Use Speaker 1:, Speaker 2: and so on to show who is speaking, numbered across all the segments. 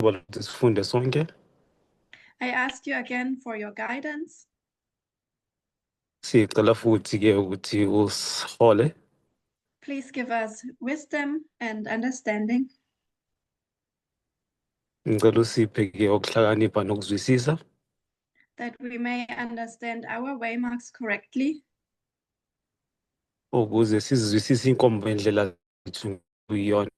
Speaker 1: Ithuba lokuthi sifunde sonke.
Speaker 2: I ask you again for your guidance.
Speaker 1: Sicela futhi ke ukuthi usihole.
Speaker 2: Please give us wisdom and understanding
Speaker 1: Ngicela usiphe ke ukuhlakanipha nokuzwisisa
Speaker 2: that we may understand our waymarks correctly
Speaker 1: ukuze sizizwisise inkomba-ndlela zethu kuyiyona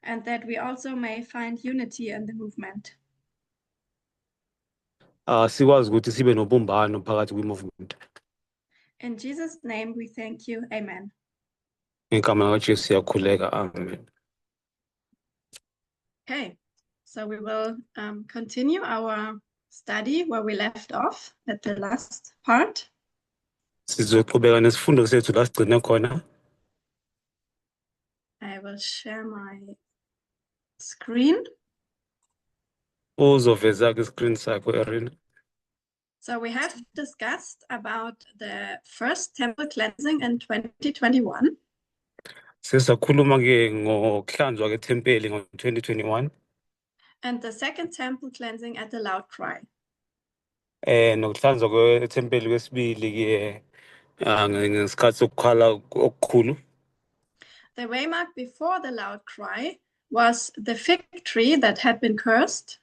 Speaker 2: and that we also may find unity in the movement.
Speaker 1: Ah, sikwazi ukuthi sibe nobumbano phakathi kwi-movement.
Speaker 2: In Jesus' name we thank you. Amen.
Speaker 1: Ngegama likaJesu siyakhuleka, amen.
Speaker 2: Okay, so we will continue our study where we left off at the last part.
Speaker 1: Sizoqhubeka nesifundo sethu la sigcine khona.
Speaker 2: I will share my screen.
Speaker 1: Uzoveza ke screen sakho, Erin.
Speaker 2: So we have discussed about the first temple cleansing in 2021.
Speaker 1: Sesakhuluma ke ngokuhlanzwa kwethempeli ngo-2021
Speaker 2: and the second temple cleansing at the loud cry.
Speaker 1: Nokuhlanzwa kwethempeli kwesibili ke ngesikhathi sokukhala okukhulu.
Speaker 2: The waymark before the loud cry was the fig tree that had been cursed.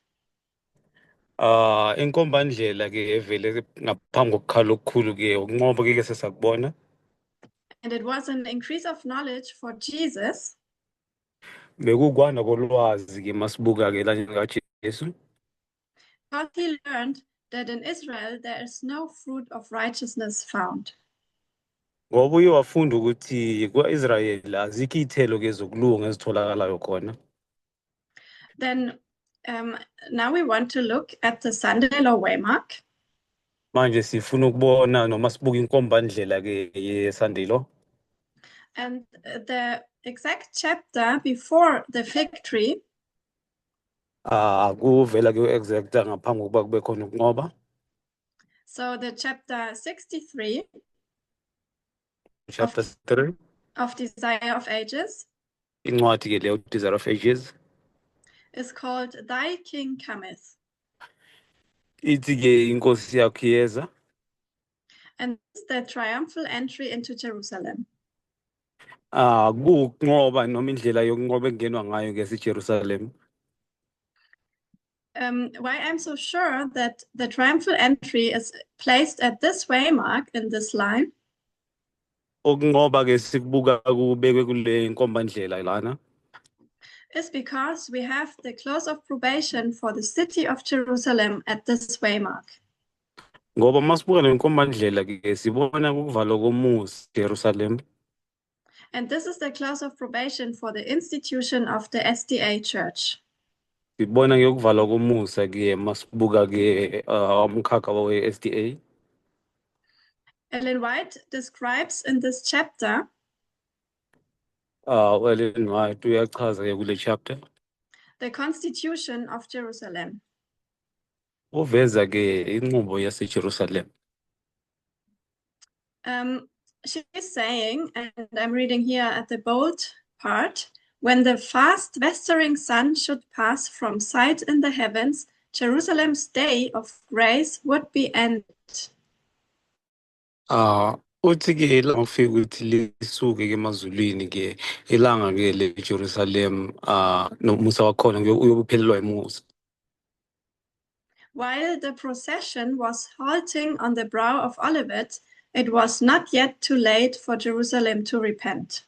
Speaker 1: Ah, inkombandlela ke evele ngaphambi kokukhala okukhulu ke ukunqoba ke sesakubona.
Speaker 2: And it was an increase of knowledge for Jesus
Speaker 1: Bekukwanda kolwazi ke masibuka ke la kaJesu
Speaker 2: because he learned that in Israel there is no fruit of righteousness found.
Speaker 1: Ngoba uye wafunda ukuthi kwa-Israyeli azikho iy'thelo ke zokulunga ezitholakalayo khona.
Speaker 2: Then now we want to look at the Sunday law waymark.
Speaker 1: Manje sifuna ukubona noma sibuka inkombandlela ke ye-Sunday law.
Speaker 2: And the exact chapter before the fig tree
Speaker 1: Ah, kuvela ke exact ngaphambi kokuba kube khona ukunqoba.
Speaker 2: So the chapter 63
Speaker 1: Chapter 3
Speaker 2: of Desire of Ages
Speaker 1: incwadi ke leyo Desire of Ages
Speaker 2: is called Thy King Cometh.
Speaker 1: Ithi ke inkosi yakho iyeza.
Speaker 2: And it's the triumphal entry into Jerusalem.
Speaker 1: Ah, kuwukunqoba noma indlela yokunqoba ekungenwa ngayo ke eJerusalem.
Speaker 2: Why I'm so sure that the triumphal entry is placed at this waymark in this line
Speaker 1: Ukunqoba ke sikubuka kubekwe kule nkombandlela lana
Speaker 2: is because we have the close of probation for the city of Jerusalem at this waymark.
Speaker 1: Ngoba masibuka le nkombandlela ke sibona ukuvalwa komuzi Jerusalem.
Speaker 2: And this is the close of probation for the institution of the SDA Church.
Speaker 1: Sibona ke ukuvalwa komusa ke masibuka ke umkhakha we-SDA.
Speaker 2: Ellen White describes in this chapter
Speaker 1: Ellen White uyachaza ke kule chapter
Speaker 2: the constitution of Jerusalem.
Speaker 1: Uveza ke inqubo yaseJerusalem.
Speaker 2: She is saying, and I'm reading here at the bold part, "When the fast westering sun should pass from sight in the heavens, Jerusalem's day of grace would be ended."
Speaker 1: Ah, uthi ke ilanga kufika ukuthi lisuke ke emazulwini ke ilanga ke leJerusalem nomusa wakhona uyobuphelelwa imusa.
Speaker 2: While the procession was halting on the brow of Olivet, it was not yet too late for Jerusalem to repent.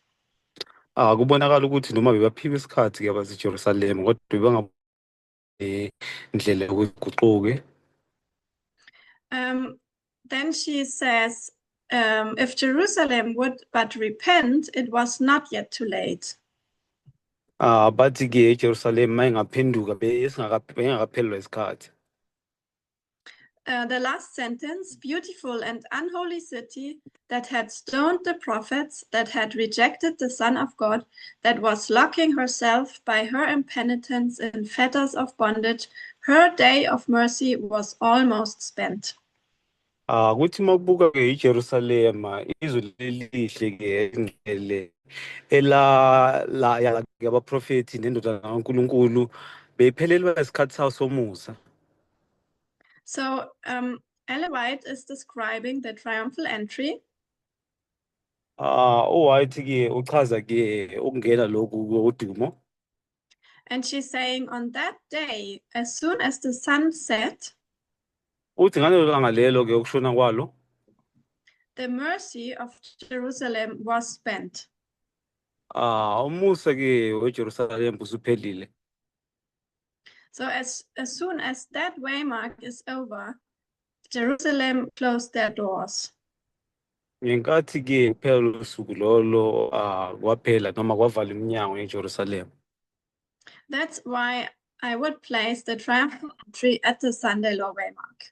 Speaker 1: Ah, kubonakala ukuthi noma bebaphiwe isikhathi ke abaseJerusalem kodwa bebanga indlela yokuguquke.
Speaker 2: Then she says, if Jerusalem would but repent, it was not yet too late.
Speaker 1: Ah, bathi ke eJerusalem mayingaphenduka bengakaphelelwa isikhathi.
Speaker 2: The last sentence, "Beautiful and unholy city that had stoned the prophets, that had rejected the Son of God, that was locking herself by her impenitence in fetters of bondage, her day of mercy was almost spent."
Speaker 1: Ah, kuthi makubuka ke iJerusalema izwe lelihle ke engcwele ela la yala ke abaprofeti nendodana kaNkuluNkulu. Beyiphelelwa isikhathi sawo somusa.
Speaker 2: So Ellen White is describing the triumphal entry.
Speaker 1: Ah, uWhite ke uchaza ke ukungena lokhu kodumo.
Speaker 2: And she's saying on that day, as soon as the sun set,
Speaker 1: Uthi ngalelo langa lelo ke ukushona kwalo,
Speaker 2: the mercy of Jerusalem was spent.
Speaker 1: Ah, umusa ke weJerusalem usuphelile.
Speaker 2: So as soon as that waymark is over, Jerusalem closed their doors.
Speaker 1: Ngenkathi ke kuphela usuku lolo, ah, kwaphela noma kwavala iminyango yeJerusalem.
Speaker 2: That's why I would place the triumphal entry at the Sunday law waymark.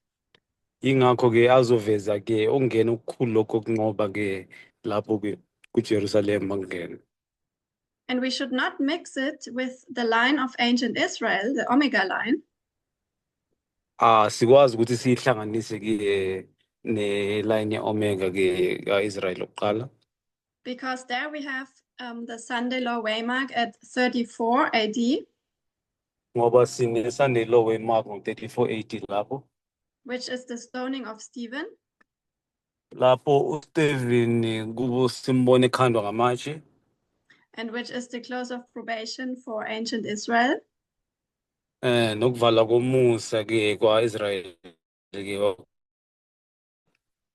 Speaker 1: Ingakho ke azoveza ke ukungena okukhulu lokho okunqoba ke lapho ke kuJerusalem makungena.
Speaker 2: And we should not mix it with the line of ancient Israel, the Omega line.
Speaker 1: Ah, sikwazi ukuthi sihlanganise ke ne line ye-Omega ke kaIsrael oqala.
Speaker 2: Because there we have the Sunday law waymark at 34 AD.
Speaker 1: Ngoba sine Sunday law waymark ngo 34 AD lapho.
Speaker 2: Which is the stoning of Stephen.
Speaker 1: Lapho uStephen kubo simbone ekhandwa ngamatshe.
Speaker 2: And which is the close of probation for ancient Israel.
Speaker 1: Nokuvala komusa ke kwaIsrael ke.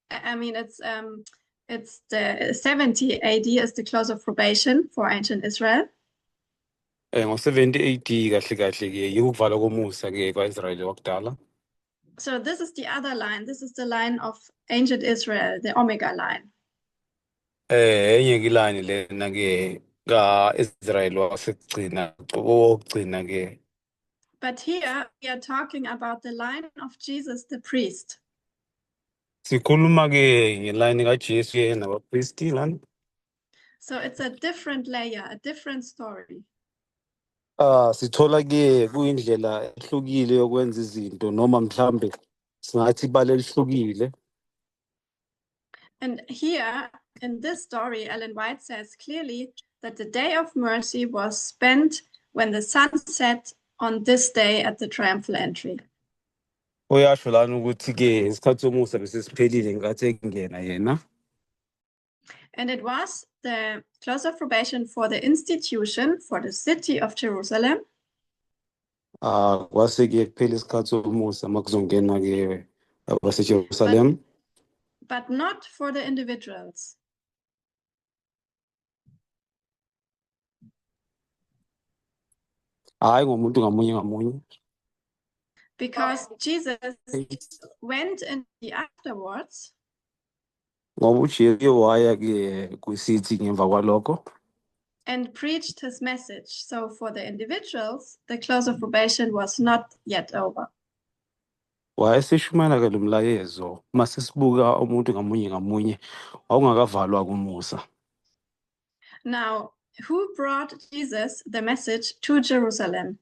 Speaker 2: I mean, it's the 70 AD is the close of probation for ancient Israel.
Speaker 1: Ngo 70 AD kahle kahle ke yikuvala komusa ke kwaIsrael wakudala.
Speaker 2: So this is the other line. This is the line of ancient Israel, the Omega line.
Speaker 1: Enye ke line lena ke kaIsrael wasekugcina, wokugcina ke.
Speaker 2: But here we are talking about the line of Jesus the priest.
Speaker 1: Sikhuluma ke ngeline kaJesu yena nabapristi lana.
Speaker 2: So it's a different layer, a different story.
Speaker 1: Ah, sithola ke kuyindlela ehlukile yokwenza izinto noma mhlambe singathi ibala elihlukile.
Speaker 2: And here in this story, Ellen White says clearly that the day of mercy was spent when the sun set on this day at the triumphal entry.
Speaker 1: Uyasho lana ukuthi ke isikhathi somusa bese siphelile ngenkathi engena yena.
Speaker 2: And it was the close of probation for the institution, for the city of Jerusalem.
Speaker 1: Ah, kwase ke kuphela isikhathi somusa makuzongena ke abaseJerusalem.
Speaker 2: But not for the individuals.
Speaker 1: Hayi ngomuntu ngamunye ngamunye.
Speaker 2: Because Jesus went in the afterwards.
Speaker 1: Ngoba uJesu waya ke kwisithi ngemva kwalokho.
Speaker 2: And preached his message. So for the individuals, the close of probation was not yet over.
Speaker 1: Wayeseshumayela ke lo mlayezo mase sibuka umuntu ngamunye ngamunye awungakavalwa kumusa.
Speaker 2: Now, who brought Jesus the message to Jerusalem?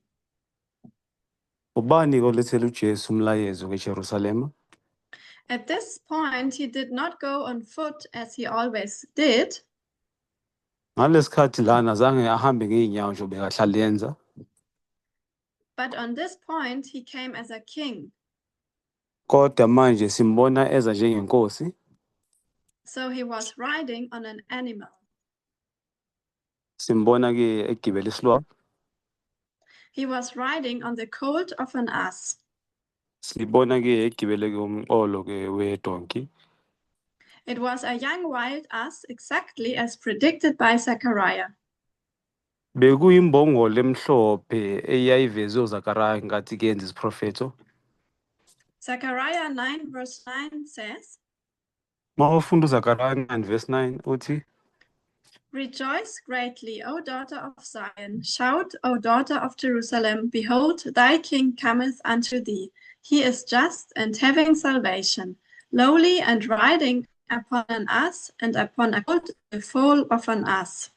Speaker 1: Ubani olethela uJesu umlayezo eJerusalema?
Speaker 2: At this point, he did not go on foot as he always did.
Speaker 1: Ngalesikhathi lana zange ahambe ngeenyawo nje bekahlala yenza.
Speaker 2: But on this point, he came as a king.
Speaker 1: Kodwa manje simbona eza njengenkosi.
Speaker 2: So he was riding on an animal.
Speaker 1: Simbona ke egibele isilwane.
Speaker 2: He was riding on the colt of an ass.
Speaker 1: Sibona ke egibele ke umqolo ke wedonki.
Speaker 2: It was a young wild ass, exactly as predicted by Zechariah.
Speaker 1: Bekuyimbongolo emhlophe eyayivezwe uZakaria ngenkathi kuyenza isiprofetho.
Speaker 2: Zechariah 9 verse 9 says,
Speaker 1: Mawufunda uZakaria 9 verse 9 uthi,
Speaker 2: Rejoice greatly, O daughter of Zion. Shout, O daughter of Jerusalem. Behold, thy king cometh unto thee. He is just and having salvation, lowly and riding upon an ass and upon a colt, the foal of an ass.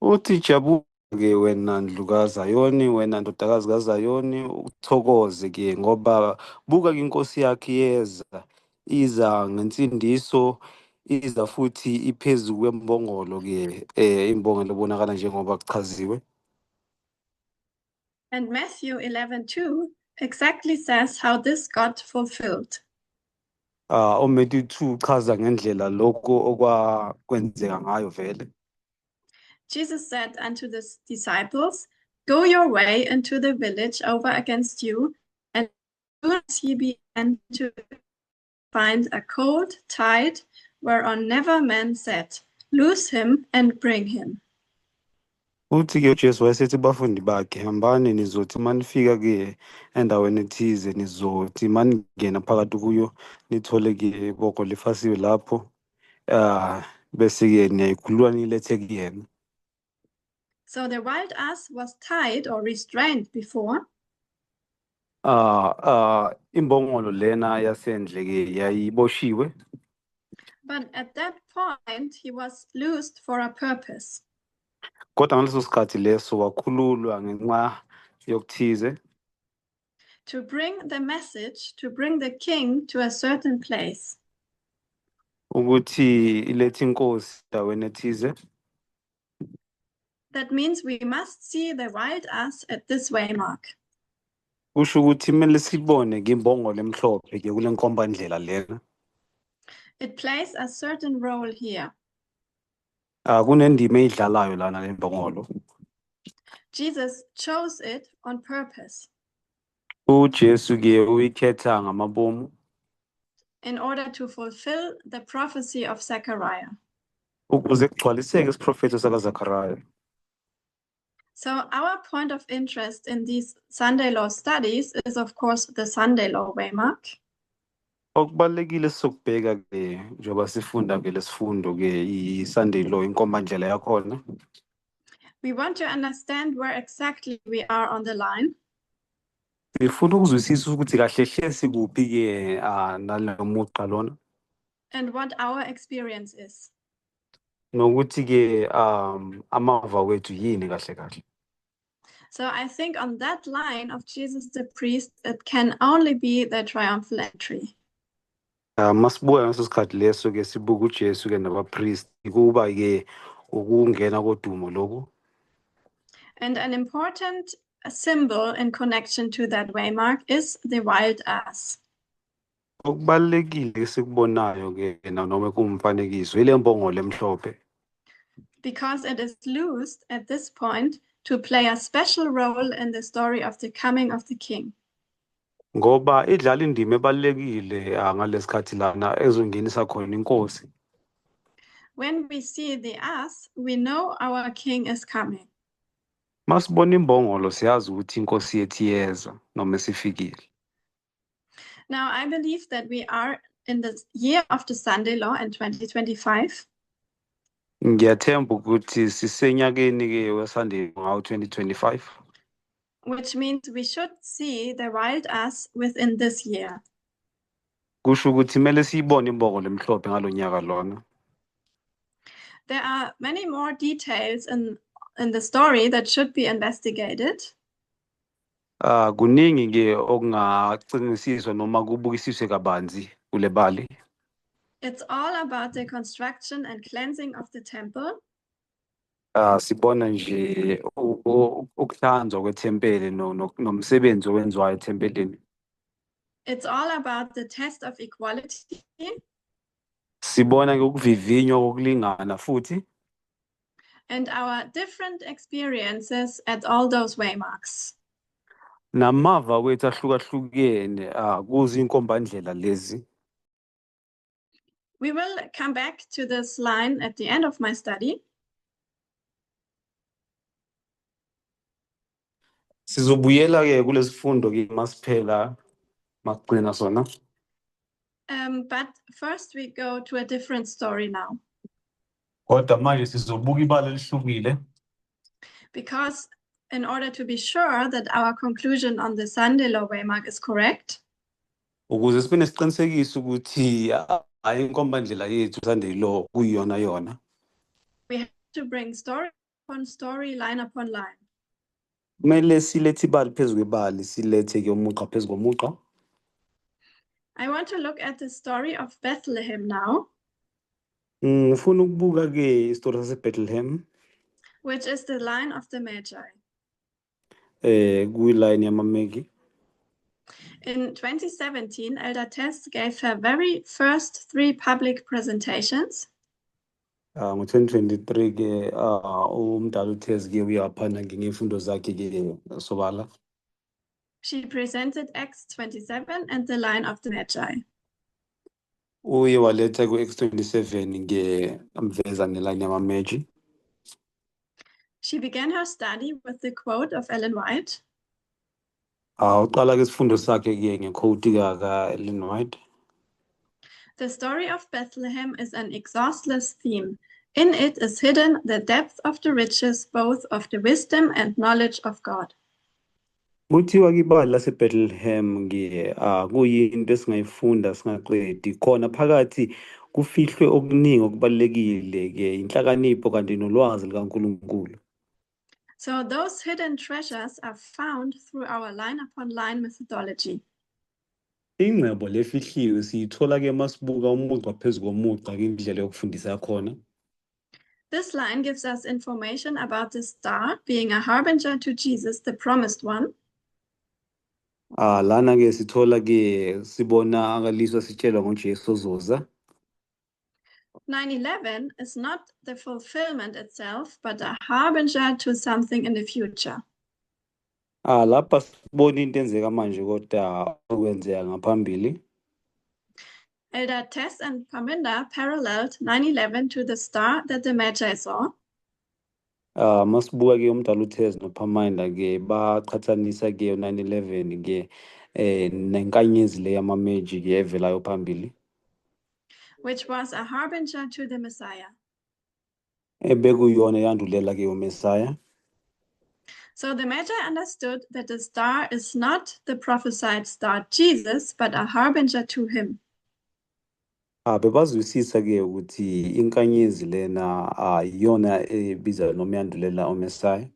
Speaker 1: Uthi jabula ke wena ndlu kaZayoni, wena ndodakazi kaZayoni, uthokoze ke ngoba buka ke inkosi yakhe iyeza, iza ngensindiso, iza futhi iphezu kwembongolo ke, imbongolo ebonakala njengoba kuchaziwe.
Speaker 2: And Matthew 11:2 exactly says how this got fulfilled.
Speaker 1: UMatthew 2 uchaza ngendlela lokhu okwakwenzeka ngayo vele.
Speaker 2: Jesus said unto the disciples, "Go your way into the village over against you, and soon as ye be enter, find a colt tied, whereon never man sat. Loose him and bring him."
Speaker 1: Uthi-ke uJesu wayesethi kubafundi bakhe, hambani nizothi manifika ke endaweni ethize, nizothi maningena phakathi kuyo nithole-ke ibokwe lifasiwe lapho, bese-ke niyayikhulula niyilethe kuyena.
Speaker 2: So the wild ass was tied or restrained before,
Speaker 1: Imbongolo lena yasendle-ke yayiboshiwe,
Speaker 2: but at that point he was loosed for a purpose.
Speaker 1: Kodwa ngaleso sikhathi leso wakhululwa ngenxa yokuthize,
Speaker 2: to bring the message, to bring the king to a certain place.
Speaker 1: Ukuthi ilethe inkosi endaweni ethize.
Speaker 2: That means we must see the wild ass at this waymark.
Speaker 1: Kusho ukuthi kumele sibone ke imbongolo emhlophe ke kule nkombandlela lena.
Speaker 2: It plays a certain role here.
Speaker 1: Kunendima eyidlalayo lana le mbongolo.
Speaker 2: Jesus chose it on purpose
Speaker 1: uJesu ke uyikhetha ngamabomu
Speaker 2: in order to fulfill the prophecy of Zechariah.
Speaker 1: Ukuze kugcwaliseke isiprofetho sakaZakhariya.
Speaker 2: So our point of interest in these Sunday law studies is, of course, the Sunday law waymark.
Speaker 1: Okubalulekile sokubheka ke njengoba sifunda ke lesifundo ke i-Sunday law inkombandlela yakhona.
Speaker 2: We want to understand where exactly we are on the line.
Speaker 1: Sifuna ukuzwisisa ukuthi kahle hle sikuphi ke nalo mugqa lona
Speaker 2: and what our experience is.
Speaker 1: Nokuthi ke amava wethu yini kahle kahle.
Speaker 2: So I think on that line of Jesus the priest, it can only be the triumphal entry.
Speaker 1: Masibuka ngaso sikhathi leso ke sibuka uJesu ke nabapriest kuba ke ukungena kodumo lokhu.
Speaker 2: And an important symbol in connection to that waymark is the wild ass.
Speaker 1: Okubalulekile esikubonayo ke noma kuwumfanekiso ile mbongolo emhlophe.
Speaker 2: Because it is loosed at this point to play a special role in the story of the coming of the king.
Speaker 1: Ngoba idlala indima ebalulekile ngalesikhathi lana ezongenisa khona inkosi.
Speaker 2: When we see the ass, we know our king is coming.
Speaker 1: Masibona imbongolo siyazi ukuthi inkosi yethu iyeza noma isifikile.
Speaker 2: Now, I believe that we are in the year of the Sunday law in 2025.
Speaker 1: Ngiyathemba ukuthi sisenyakeni ke weSunday ngawo 2025.
Speaker 2: Which means we should see the wild ass within this year.
Speaker 1: Kusho ukuthi kumele siyibone imbongolo emhlophe ngalonyaka lona.
Speaker 2: There are many more details in the story that should be investigated.
Speaker 1: Kuningi ke okungacingisiswa noma kubukisiswe kabanzi kule bali.
Speaker 2: It's all about the construction and cleansing of the temple.
Speaker 1: Sibona nje ukuhlanzwa kwethempeli nomsebenzi owenziwayo ethempelini.
Speaker 2: It's all about the test of equality.
Speaker 1: Sibona ke ukuvivinywa kokulingana futhi
Speaker 2: and our different experiences at all those waymarks.
Speaker 1: Namava wethu ahlukahlukene kuzo inkombandlela lezi.
Speaker 2: We will come back to this line at the end of my study.
Speaker 1: Sizobuyela ke kulesifundo ke masiphela makugcina sona.
Speaker 2: But first we go to a different story now.
Speaker 1: Kodwa manje sizobuka ibala elihlukile.
Speaker 2: Because in order to be sure that our conclusion on the Sunday law waymark is correct,
Speaker 1: ukuze sibe nesiqinisekiso ukuthi hayi inkombandlela yethu Sunday law kuyiyona yona,
Speaker 2: we have to bring story upon story, line upon line.
Speaker 1: Kumele silethe ibali phezu kwebali silethe ke umugqa phezu komugqa.
Speaker 2: I want to look at the story of Bethlehem now,
Speaker 1: Ngifuna ukubuka ke isitori saseBethlehem,
Speaker 2: which is the line of the Magi.
Speaker 1: Kwilayini yamaMegi.
Speaker 2: In 2017, Elder Tess gave her very first three public presentations.
Speaker 1: Ngo-2023 ke umdala uTess ke uyaphana ke ngezifundo zakhe ke sobala.
Speaker 2: She presented Acts 27 and the line of the Magi.
Speaker 1: Uye waletha ku-Acts 27 ke amveza nelayini yamaMegi.
Speaker 2: She began her study with the quote of Ellen White.
Speaker 1: Uqala ke isifundo sakhe ke ngequote ka Ellen White.
Speaker 2: "The story of Bethlehem is an exhaustless theme. In it is hidden the depth of the riches both of the wisdom and knowledge of God."
Speaker 1: Kuthiwa ke ibali laseBethlehem ke kuyinto esingayifunda singaqedi khona phakathi kufihlwe okuningi okubalulekile ke inhlakanipho kanti nolwazi likaNkulunkulu.
Speaker 2: So those hidden treasures are found through our line upon line methodology.
Speaker 1: Ingcebo lefihliwe siyithola ke masibuka umugqa phezu komugqa ke indlela yokufundisa yakhona.
Speaker 2: This line gives us information about the star being a harbinger to Jesus, the promised one.
Speaker 1: Lana ke sithola ke sibona akaliswa sitshelwa ngoJesu ozoza.
Speaker 2: 9/11 is not the fulfillment itself, but a harbinger to something in the future.
Speaker 1: Lapha sibona into enzeka manje kodwa okwenzeka ngaphambili.
Speaker 2: Elder Tess and Parminder paralleled 9/11 to the star that the Magi saw.
Speaker 1: Masibuka ke umdala uTess noParminder ke baqhathanisa ke u9/11 ke nenkanyezi le yamaMagi ke evelayo phambili.
Speaker 2: Which was a harbinger to the Messiah.
Speaker 1: Ebekuyona yandulela ke uMessiah.
Speaker 2: So the Magi understood that the star is not the prophesied star Jesus, but a harbinger to him.
Speaker 1: Bebazwisisa ke ukuthi inkanyezi lena iyona ebiza noma yandulela uMessiah.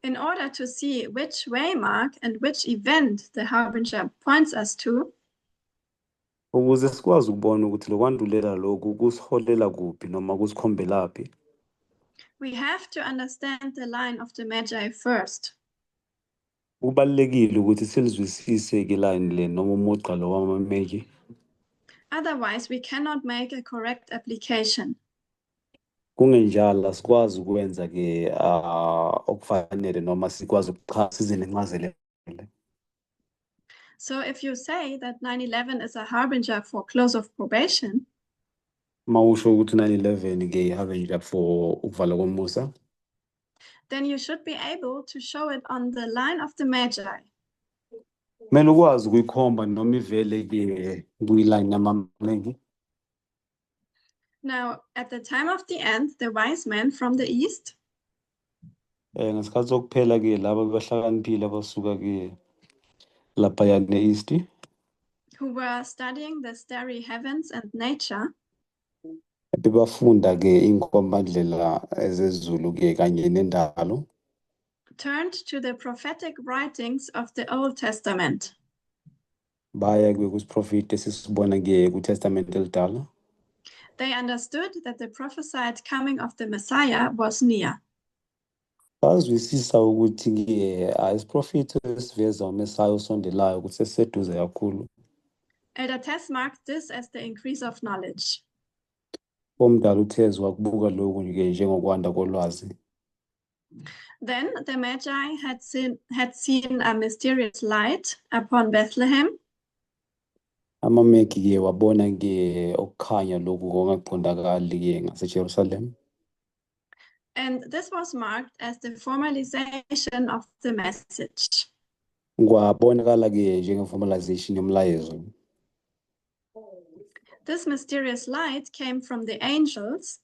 Speaker 2: In order to see which waymark and which event the harbinger points us to,
Speaker 1: Ukuze sikwazi ukubona ukuthi lokwandulela lokhu kusiholela kuphi noma kusikhombelaphi,
Speaker 2: we have to understand the line of the Magi first.
Speaker 1: Kubalulekile ukuthi silizwisise ke line le noma umugqa lo wamaMegi.
Speaker 2: Otherwise, we cannot make a correct application.
Speaker 1: Kungenjalo asikwazi ukwenza ke okufanele noma sikwazi ukuchaza size nencazelo.
Speaker 2: So if you say that 9/11 is a harbinger for close of probation,
Speaker 1: Mawusho ukuthi 9/11 ke harbinger for ukuvala komusa,
Speaker 2: then you should be able to show it on the line of the Magi.
Speaker 1: Kumele ukwazi ukuyikhomba noma ivele ke kuyiline yamaMegi.
Speaker 2: Now, at the time of the end, the wise men from the east
Speaker 1: Ngesikhathi sokuphela ke laba abahlakaniphile abasuka ke laphaya ne-East
Speaker 2: who were studying the starry heavens and nature
Speaker 1: bebafunda ke inkombandlela zezulu ke kanye nendalo
Speaker 2: turned to the prophetic writings of the Old Testament.
Speaker 1: Baya ke kusiprofeti esisibona ke kuTestament elidala.
Speaker 2: They understood that the prophesied coming of the Messiah was near.
Speaker 1: Bazwisisa ukuthi ke isiprofetho esiveza uMessiah osondelayo ukuthi sesiseduze kakhulu.
Speaker 2: Elder Tess marked this as the increase of knowledge.
Speaker 1: Omdala uTess wakubuka lokhu ke njengokwanda kolwazi.
Speaker 2: Then the Magi had seen a mysterious light upon Bethlehem,
Speaker 1: AmaMegi-ke wabona-ke ukukhanya lokhu okungaqondakali-ke ngaseJerusalema.
Speaker 2: And this was marked as the formalization of the message.
Speaker 1: Kwabonakala-ke njenge-formalization yomlayezo.
Speaker 2: This mysterious light came from the angels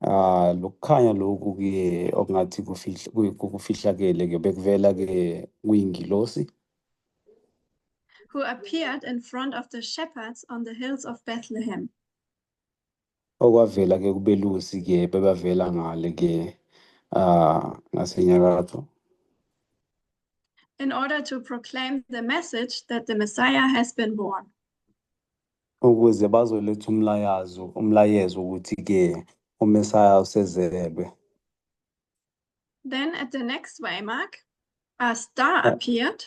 Speaker 1: Lokukhanya lokhu-ke okungathi kufihlakele-ke bekuvela-ke kuyingilosi
Speaker 2: who appeared in front of the shepherds on the hills of Bethlehem.
Speaker 1: Okwavela-ke kubelusi-ke bebavela ngale-ke ngasenyakatho
Speaker 2: in order to proclaim the message that the Messiah has been born.
Speaker 1: Ukuze bazoletha umlayezo ukuthi-ke uMesaya usezelwe.
Speaker 2: Then at the next waymark, A star appeared.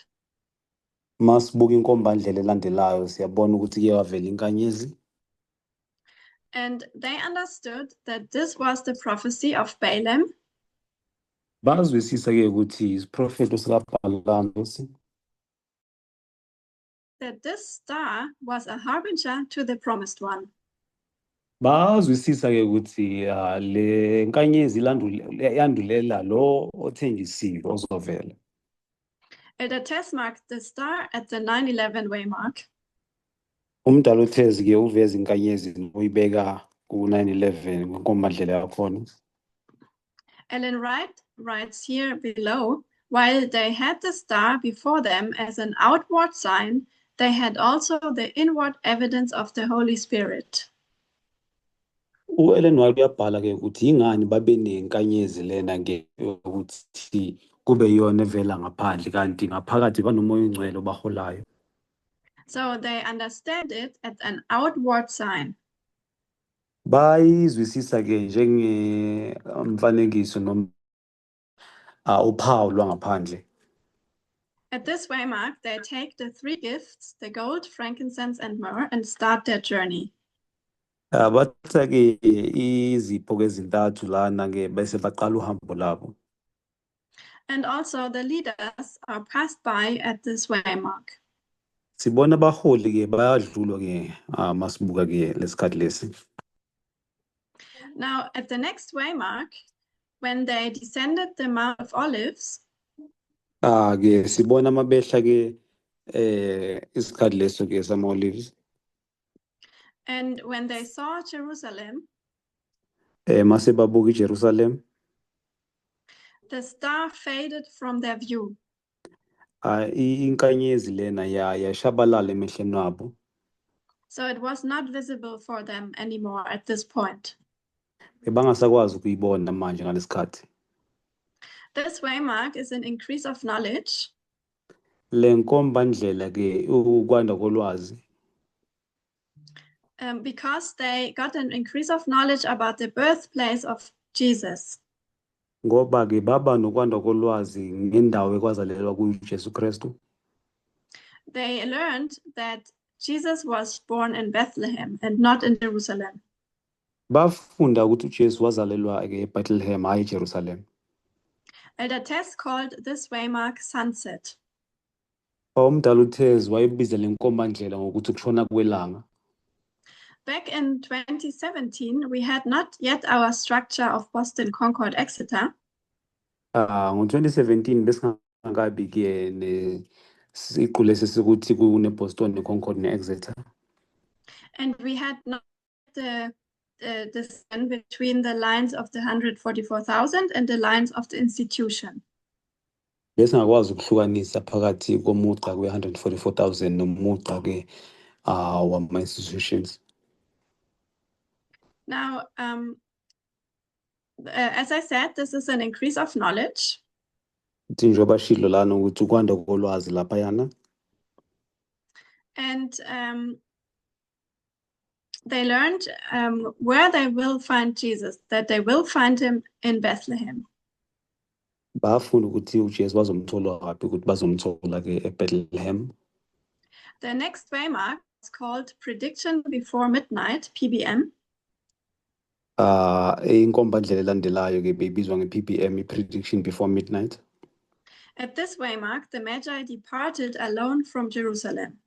Speaker 1: Masibuka inkombandlela elandelayo, siyabona ukuthi kuye kwavela inkanyezi.
Speaker 2: And they understood that this was the prophecy of Balaam.
Speaker 1: Bazwisisa-ke ukuthi isiprofetho sikaBhalamu lesi.
Speaker 2: That this star was a harbinger to the promised one.
Speaker 1: Bazwisisa-ke ukuthi le nkanyezi yandulela lo othenjisiwe ozovela.
Speaker 2: Elder Tess marked the star at the 9/11 waymark.
Speaker 1: Umdala uTess-ke uveza inkanyezi, uyibeka ku-9/11 kwinkombandlela yakhona.
Speaker 2: Ellen White writes here below, "While they had the star before them as an outward sign, they had also the inward evidence of the Holy Spirit."
Speaker 1: U-Ellen White uyabhala-ke ukuthi yingani babe nenkanyezi lena-ke ukuthi kube yiyona evela ngaphandle, kanti ngaphakathi banoMoya oNgcwele obaholayo.
Speaker 2: So they understand it as an outward sign.
Speaker 1: Bayizwisisa-ke njengemfanekiso noma uphawu lwangaphandle.
Speaker 2: At this waymark, they take the three gifts, the gold, frankincense, and myrrh, and start their journey.
Speaker 1: Bathatha-ke izipho-ke ezintathu lana-ke bese baqala uhambo labo.
Speaker 2: And also the leaders are passed by at this waymark.
Speaker 1: Sibona abaholi-ke bayadlulwa-ke masibuka-ke lesikhathi lesi.
Speaker 2: Now, at the next waymark, when they descended the Mount of Olives,
Speaker 1: Ke sibona mabehla ke isikhathi leso ke sama Olives.
Speaker 2: And when they saw Jerusalem,
Speaker 1: Mase babuka iJerusalem,
Speaker 2: the star faded from their view.
Speaker 1: Inkanyezi lena ya yashabalala emehlweni abo.
Speaker 2: So it was not visible for them anymore at this point.
Speaker 1: Bebangasakwazi ukuyibona manje ngalesikhathi.
Speaker 2: This waymark is an increase of knowledge.
Speaker 1: Le nkombandlela ke ukwanda kolwazi.
Speaker 2: Because they got an increase of knowledge about the birthplace of Jesus.
Speaker 1: Ngoba ke baba nokwanda kolwazi ngendawo ekwazalelwa kuyo uJesu Kristu.
Speaker 2: They learned that Jesus was born in Bethlehem and not in Jerusalem.
Speaker 1: Bafunda ukuthi uJesu wazalelwa ke eBethlehem, hayi eJerusalem.
Speaker 2: Elder Tess called this waymark sunset.
Speaker 1: Umdala uTess wayebiza le nkombandlela ngokuthi ukushona kwelanga.
Speaker 2: Back in 2017, we had not yet our structure of Boston, Concord, Exeter.
Speaker 1: Ngo-2017 besingakabi ke nesiqu lesi sokuthi kune-Boston, ne-Concord, ne-Exeter.
Speaker 2: And we had not the discern between the lines of the 144,000 and the lines of the institution.
Speaker 1: Besingakwazi ukuhlukanisa phakathi komugqa kwe-144,000 nomugqa ke wama-institutions.
Speaker 2: Now, as I said, this is an increase of knowledge.
Speaker 1: Uthi njengoba shilo lana ukuthi ukwanda kolwazi laphayana.
Speaker 2: And they learned where they will find Jesus, that they will find him in Bethlehem.
Speaker 1: Bafunda ukuthi uJesu bazomthola ngaphi, ukuthi bazomthola ke eBethlehem.
Speaker 2: The next waymark is called Prediction Before Midnight, PBM.
Speaker 1: Inkombandlela elandelayo ke beyibizwa nge-PBM, i-Prediction Before Midnight.
Speaker 2: At this waymark, the Magi departed alone from Jerusalem.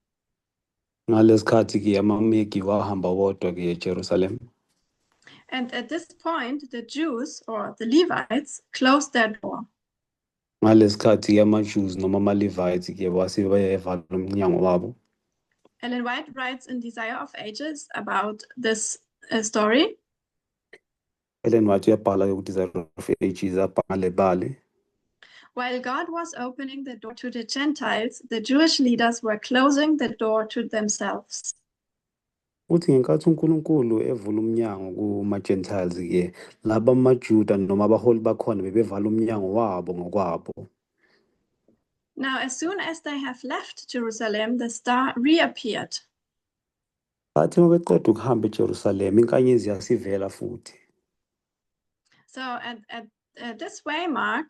Speaker 1: Ngalesikhathi ke amaMegi wahamba wodwa ke eJerusalem.
Speaker 2: And at this point, the Jews or the Levites closed their door.
Speaker 1: Ngalesikhathi ke ama-Jews noma ama-Levites ke wase bayavala umnyango wabo.
Speaker 2: Ellen White writes in Desire of Ages about this story.
Speaker 1: Ellen White uyabhala ke ku-Desire of Ages abhala lebali.
Speaker 2: While God was opening the door to the Gentiles, the Jewish leaders were closing the door to themselves.
Speaker 1: Uthi ngenkathi uNkulunkulu evula umnyango kuma-Gentiles ke, laba amaJuda noma abaholi bakhona bebevala umnyango wabo ngokwabo.
Speaker 2: Now, as soon as they have left Jerusalem, the star reappeared.
Speaker 1: Bathi uma beqeda ukuhamba eJerusalem, inkanyezi yasivela futhi.
Speaker 2: So at this waymark,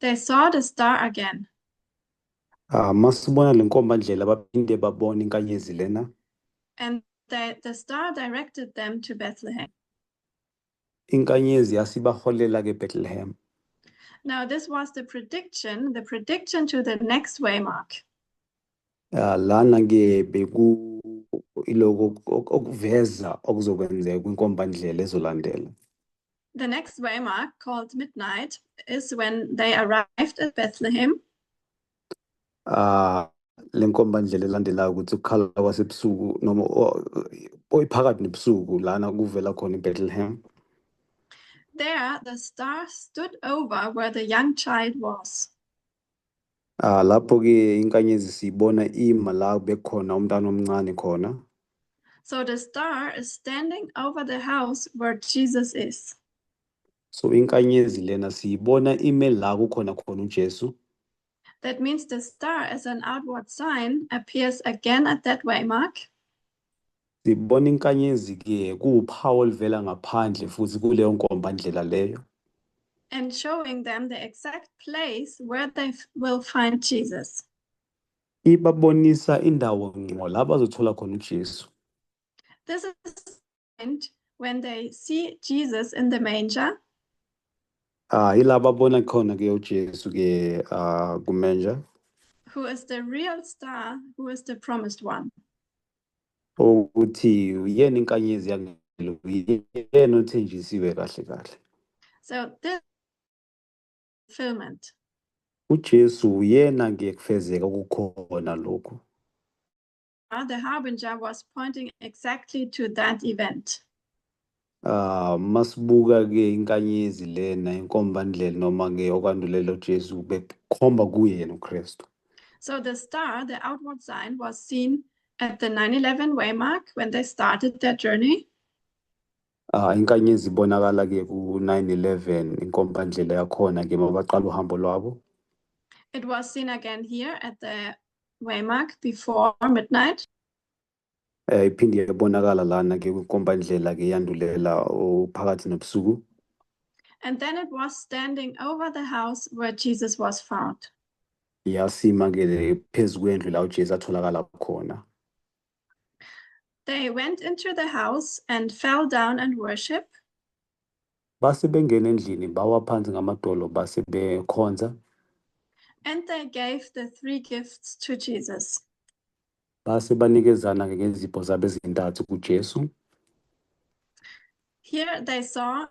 Speaker 2: they saw the star again.
Speaker 1: Ah, masibona le nkombandlela baphinde babona inkanyezi lena.
Speaker 2: And the star directed them to Bethlehem.
Speaker 1: Inkanyezi yasibaholela ke Bethlehem.
Speaker 2: Now, this was the prediction to the next waymark.
Speaker 1: Ah, lana ke beku iloko okuveza okuzokwenzeka kwinkombandlela ezolandela.
Speaker 2: The next waymark, called midnight, is when they arrived at Bethlehem.
Speaker 1: Ah, le nkombandlela elandelayo ukuthi ukukhala kwasebusuku noma oyiphakathi nebusuku lana kuvela khona iBethlehem.
Speaker 2: There, the star stood over where the young child was.
Speaker 1: Ah, lapho ke inkanyezi siyibona ima la bekhona umntana omncane khona.
Speaker 2: So the star is standing over the house where Jesus is.
Speaker 1: So inkanyezi lena siyibona ime la kukhona khona uJesu.
Speaker 2: That means the star as an outward sign appears again at that waymark.
Speaker 1: Sibona inkanyezi ke kuwuphawu oluvela ngaphandle futhi kuleyo nkombandlela leyo.
Speaker 2: And showing them the exact place where they will find Jesus.
Speaker 1: Ibabonisa indawo ngqo la bazothola khona uJesu.
Speaker 2: This is when they see Jesus in the manger.
Speaker 1: Ah, ila babona khona ke uJesu ke ah ku-manger.
Speaker 2: Who is the real star, who is the promised one.
Speaker 1: Ukuthi uyena inkanyezi yangelo, uyena othenjisiwe kahle kahle.
Speaker 2: So this fulfillment.
Speaker 1: uJesu uyena ke kufezeka kukhona lokhu.
Speaker 2: The harbinger was pointing exactly to that event.
Speaker 1: Ah, masibuka ke inkanyezi lena inkombandlela noma ke okwandulela uJesu bekhomba kuye yena uKristu.
Speaker 2: So the star, the outward sign, was seen at the 9/11 waymark when they started their journey.
Speaker 1: Ah, inkanyezi ibonakala ke ku 9/11 inkombandlela yakhona ke mabaqala uhambo lwabo.
Speaker 2: It was seen again here at the waymark before midnight.
Speaker 1: Iphinde yabonakala lana ke kwinkombandlela ke yandulela phakathi nobusuku.
Speaker 2: And then it was standing over the house where Jesus was found.
Speaker 1: Yasima ke phezu kwendlu la uJesu atholakala khona.
Speaker 2: They went into the house and fell down and worship.
Speaker 1: Base bengena endlini bawa phansi ngamadolo base bekhonza.
Speaker 2: And they gave the three gifts to Jesus.
Speaker 1: Base banikezana ke ngezipho zabo ezintathu kuJesu.
Speaker 2: Here they saw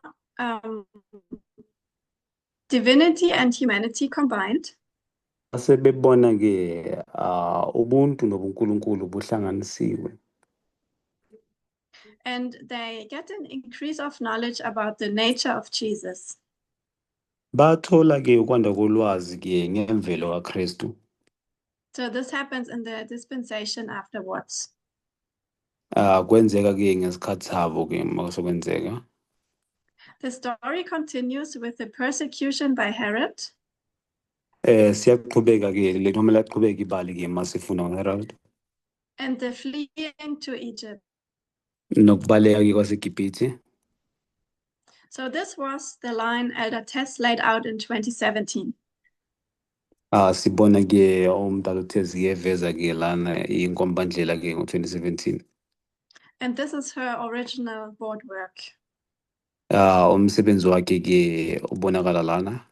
Speaker 2: divinity and humanity combined.
Speaker 1: Base bebona ke ubuntu nobuNkulunkulu buhlanganisiwe.
Speaker 2: And they get an increase of knowledge about the nature of Jesus.
Speaker 1: Bathola ke ukwanda kolwazi ke ngemvelo kaKristu.
Speaker 2: So this happens in the dispensation afterwards.
Speaker 1: Ah, kwenzeka ke ngesikhathi sabo ke masokwenzeka.
Speaker 2: The story continues with the persecution by Herod.
Speaker 1: Siyaqhubeka ke le noma liyaqhubeka ibali ke masifunda ngoHerod.
Speaker 2: And the fleeing to Egypt.
Speaker 1: Nokubaleka ke kwaseGibhithe.
Speaker 2: So this was the line Elder Tess laid out in 2017.
Speaker 1: Ah, sibona ke umdala uTess eveza ke lana inkombandlela ke ngo-2017.
Speaker 2: And this is her original board work.
Speaker 1: Ah, umsebenzi wakhe ke ubonakala lana.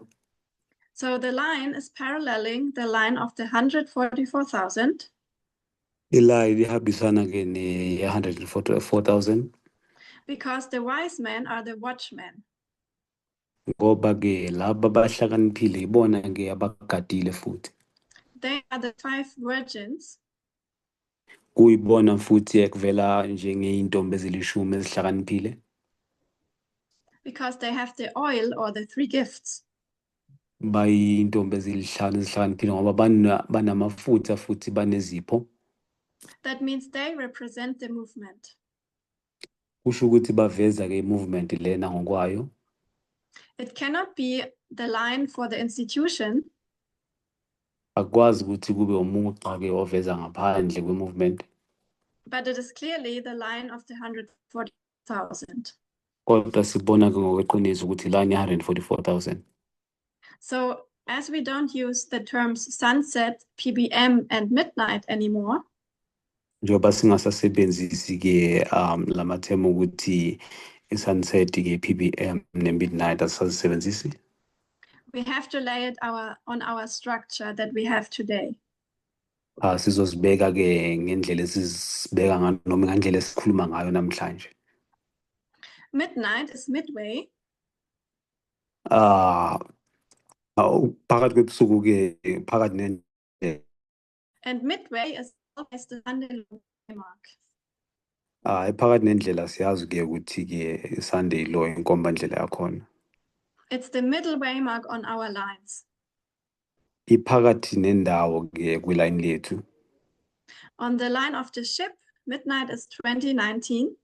Speaker 2: So the line is paralleling the line of the 144,000.
Speaker 1: Ilayini ihambisana ke ne-144,000.
Speaker 2: Because the wise men are the watchmen.
Speaker 1: Ngoba ke laba abahlakaniphile ibona ke abagadile futhi.
Speaker 2: They are the five virgins.
Speaker 1: Kuyibona futhi ekuvela njengeyintombi ezilishumi ezihlakaniphile.
Speaker 2: Because they have the oil or the three gifts.
Speaker 1: Bayintombi ezilihlanu ezihlakaniphile ngoba banamafutha futhi banezipho.
Speaker 2: That means they represent the movement.
Speaker 1: Kusho ukuthi baveza ke i-movement lena ngokwayo.
Speaker 2: It cannot be the line for the institution.
Speaker 1: Akwazi ukuthi kube umugqa ke oveza ngaphandle kwe-movement.
Speaker 2: But it is clearly the line of the 140,000.
Speaker 1: Kodwa sibona ke ngokweqiniso ukuthi line 144,000.
Speaker 2: So As we don't use the terms sunset, PBM, and midnight anymore,
Speaker 1: Njengoba singasasebenzisi-ke lamathemu ukuthi i-sunset-ke, PBM ne-midnight, asisazisebenzisi.
Speaker 2: We have to lay it on our structure that we have today.
Speaker 1: Sizozibeka-ke ngendlela esizibeka ngayo noma ngendlela esikhuluma ngayo namhlanje.
Speaker 2: Midnight is midway.
Speaker 1: Phakathi kwebusuku-ke, phakathi nendlela.
Speaker 2: And midway is always the Sunday law mark.
Speaker 1: Phakathi nendlela siyazi-ke ukuthi-ke i-Sunday law inkombandlela yakhona.
Speaker 2: It's the middle waymark on our lines.
Speaker 1: Iphakathi nendawo-ke kwilayini lethu.
Speaker 2: On the line of the ship, midnight is 2019.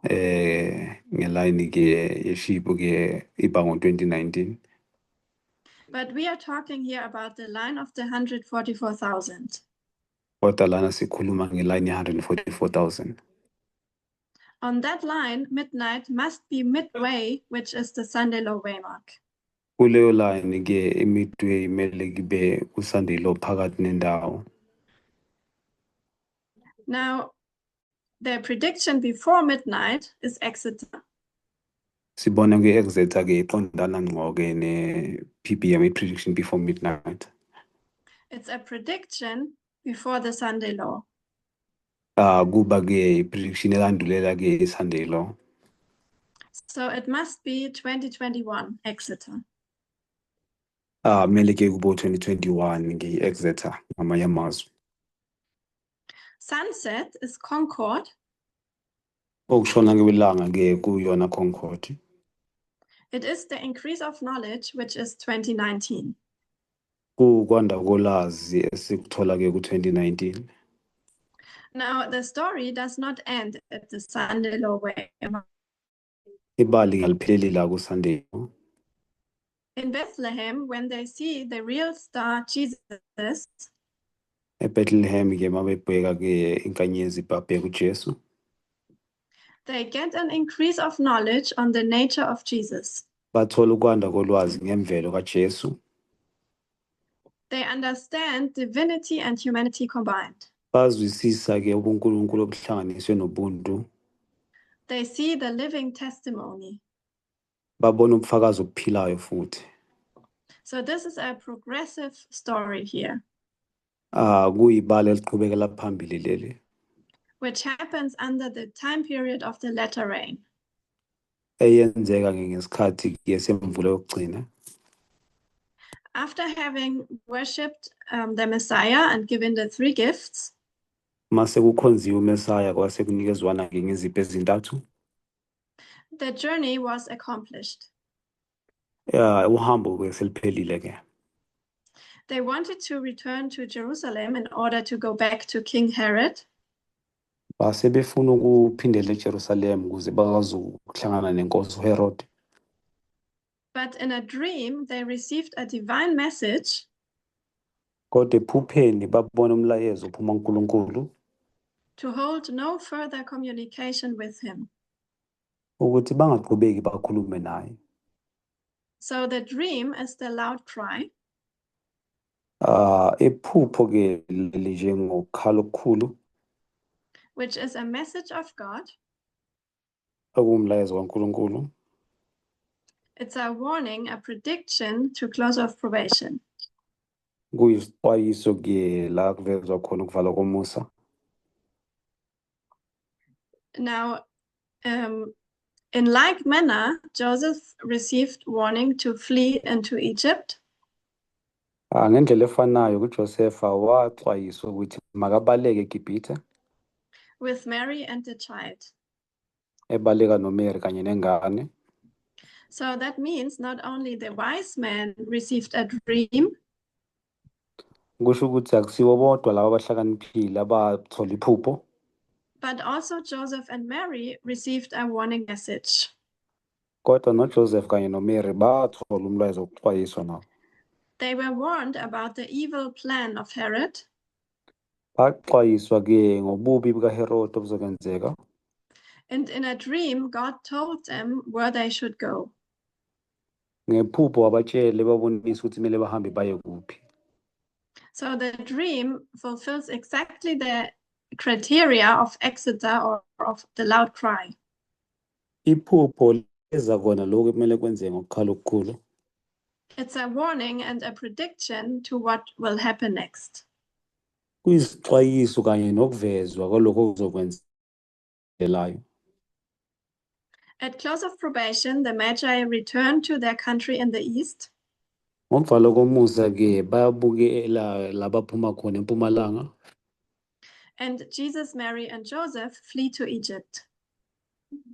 Speaker 1: Ngelayini-ke yeship-ke iba ngo-2019.
Speaker 2: But we are talking here about the line of the 144,000.
Speaker 1: Kodwa lana sikhuluma ngelayini ye-144,000.
Speaker 2: On that line, midnight must be midway, which is the Sunday law waymark.
Speaker 1: Kuleyo line-ke i-midway kumele kube ku-Sunday law phakathi nendawo.
Speaker 2: Now, the prediction before midnight is Exeter.
Speaker 1: Sibona ke-Exeter-ke iqondana ngqo-ke ne-PBM, i-prediction before midnight.
Speaker 2: It's a prediction before the Sunday law.
Speaker 1: Kuba-ke i-prediction elandulela-ke i-Sunday law.
Speaker 2: So it must be 2021 Exeter.
Speaker 1: Kumele ke kube u-2021 nge-Exeter ngamanye amazwi.
Speaker 2: Sunset is Concord.
Speaker 1: Okushona kwelanga-ke kuyona Concord.
Speaker 2: It is the increase of knowledge, which is 2019.
Speaker 1: Kuwukwanda kolwazi esikuthola-ke ku-2019.
Speaker 2: Now, the story does not end at the Sunday law waymark.
Speaker 1: Ibali alipheleli la ku-Sunday law.
Speaker 2: In Bethlehem, when they see the real star Jesus,
Speaker 1: eBethlehem-ke mabebheka-ke inkanyezi babheka uJesu.
Speaker 2: They get an increase of knowledge on the nature of Jesus.
Speaker 1: Bathola ukwanda kolwazi ngemvelo kaJesu.
Speaker 2: They understand divinity and humanity combined.
Speaker 1: Bazwisisa-ke ubuNkulunkulu obuhlanganiswe nobuntu.
Speaker 2: They see the living testimony.
Speaker 1: Babona ubufakazi obuphilayo futhi.
Speaker 2: So this is a progressive story here,
Speaker 1: Kuyibala eliqhubekela phambili leli,
Speaker 2: which happens under the time period of the latter rain.
Speaker 1: Eyenzeka ngesikhathi ke semvula yokugcina.
Speaker 2: After having worshipped the Messiah and given the three gifts,
Speaker 1: Mase kukhonziwe uMesaya kwase kunikezwana ke ngezipho ezintathu,
Speaker 2: the journey was accomplished.
Speaker 1: Ya uhambo ke seliphelile ke.
Speaker 2: They wanted to return to Jerusalem in order to go back to King Herod.
Speaker 1: Base befuna ukuphindela eJerusalem ukuze bakwazi ukuhlangana nenkosi uHerod.
Speaker 2: But in a dream, they received a divine message
Speaker 1: Kodwa ephupheni babona umlayezo ophuma kuNkulunkulu
Speaker 2: to hold no further communication with him.
Speaker 1: Ukuthi bangaqhubeki bakhulume naye.
Speaker 2: So the dream is the loud cry,
Speaker 1: Iphupho ke leli njengokukhala okukhulu,
Speaker 2: which is a message of God.
Speaker 1: Okuwumlayezo kaNkulunkulu.
Speaker 2: It's a warning, a prediction to close of probation.
Speaker 1: Kuyisixwayiso ke la kuvezwa khona ukuvalwa komusa.
Speaker 2: Now, in like manner, Joseph received warning to flee into Egypt.
Speaker 1: Ngendlela efanayo kuJosepha waxwayiswa ukuthi makabaleke eGibhithe
Speaker 2: with Mary and the child.
Speaker 1: Ebaleka noMary kanye nengane.
Speaker 2: So that means not only the wise men received a dream,
Speaker 1: Kusho ukuthi akusibo bodwa laba abahlakaniphile abathola iphupho,
Speaker 2: but also Joseph and Mary received a warning message.
Speaker 1: Kodwa noJoseph kanye noMary bathola umlayezo wokuxwayiswa nabo.
Speaker 2: They were warned about the evil plan of Herod
Speaker 1: Baxwayiswa ke ngobubi bukaHerode obuzokwenzeka.
Speaker 2: And in a dream, God told them where they should go.
Speaker 1: Ngephupho wabatshele babonisa ukuthi kumele bahambe baye kuphi.
Speaker 2: So the dream fulfills exactly the criteria of Exeter or of the loud cry.
Speaker 1: Iphupho leza kona lokhu ekumele kwenzeke ngokukhala okukhulu.
Speaker 2: It's a warning and a prediction to what will happen next.
Speaker 1: Kuyisixwayiso kanye nokuvezwa kwalokho okuzokwenzelayo.
Speaker 2: At close of probation, the Magi returned to their country in the east.
Speaker 1: Ngokuvalwa komusa-ke bayabukela la baphuma khona empumalanga.
Speaker 2: And Jesus, Mary, and Joseph flee to Egypt.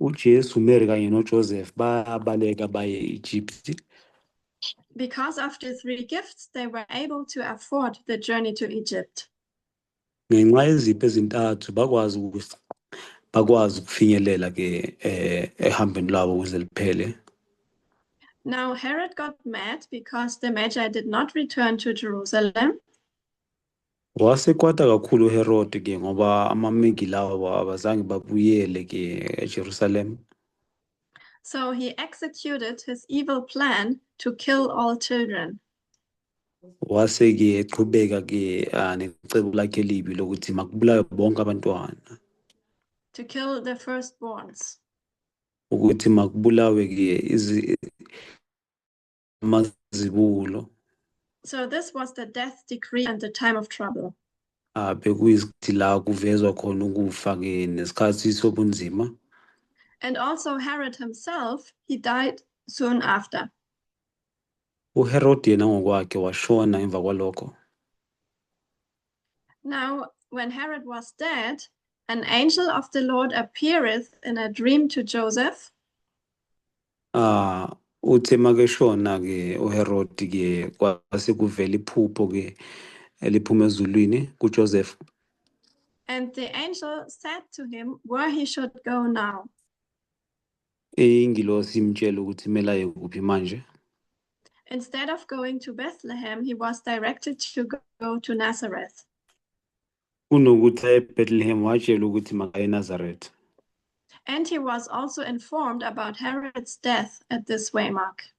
Speaker 1: UJesu, Mary kanye noJoseph bayabaleka baye e-Egypt.
Speaker 2: Because of the three gifts, they were able to afford the journey to Egypt.
Speaker 1: Ngenxa yezipho ezintathu bakwazi ukufinyelela ke ehambeni lwabo ukuze liphele.
Speaker 2: Now Herod got mad because the Magi did not return to Jerusalem.
Speaker 1: Wasekwata kakhulu uHerod ke ngoba amamegi lawo abazange babuyele ke eJerusalem.
Speaker 2: So he executed his evil plan to kill all children.
Speaker 1: Wase ke eqhubeka ke necebo lakhe elibi lokuthi makubulawe bonke abantwana.
Speaker 2: To kill the firstborns.
Speaker 1: Ukuthi makubulawe ke amazibulo.
Speaker 2: So this was the death decree and the time of trouble.
Speaker 1: Bekuyisikhathi la kuvezwa khona ukufa ke nesikhathi sobunzima.
Speaker 2: And also Herod himself, he died soon after.
Speaker 1: UHerod yena ngokwakhe washona emva kwalokho.
Speaker 2: Now, when Herod was dead, an angel of the Lord appeareth in a dream to Joseph
Speaker 1: Uthe makeshona ke uHerod ke kwase kuvela iphupho ke eliphuma ezulwini kuJoseph.
Speaker 2: And the angel said to him where he should go now.
Speaker 1: Ingilosi imtshela ukuthi kumele aye kuphi manje.
Speaker 2: Instead of going to Bethlehem, he was directed to go to Nazareth.
Speaker 1: Kunokuthi aye eBethlehem watshelwa ukuthi makaye eNazaretha.
Speaker 2: And he was also informed about Herod's death at this waymark.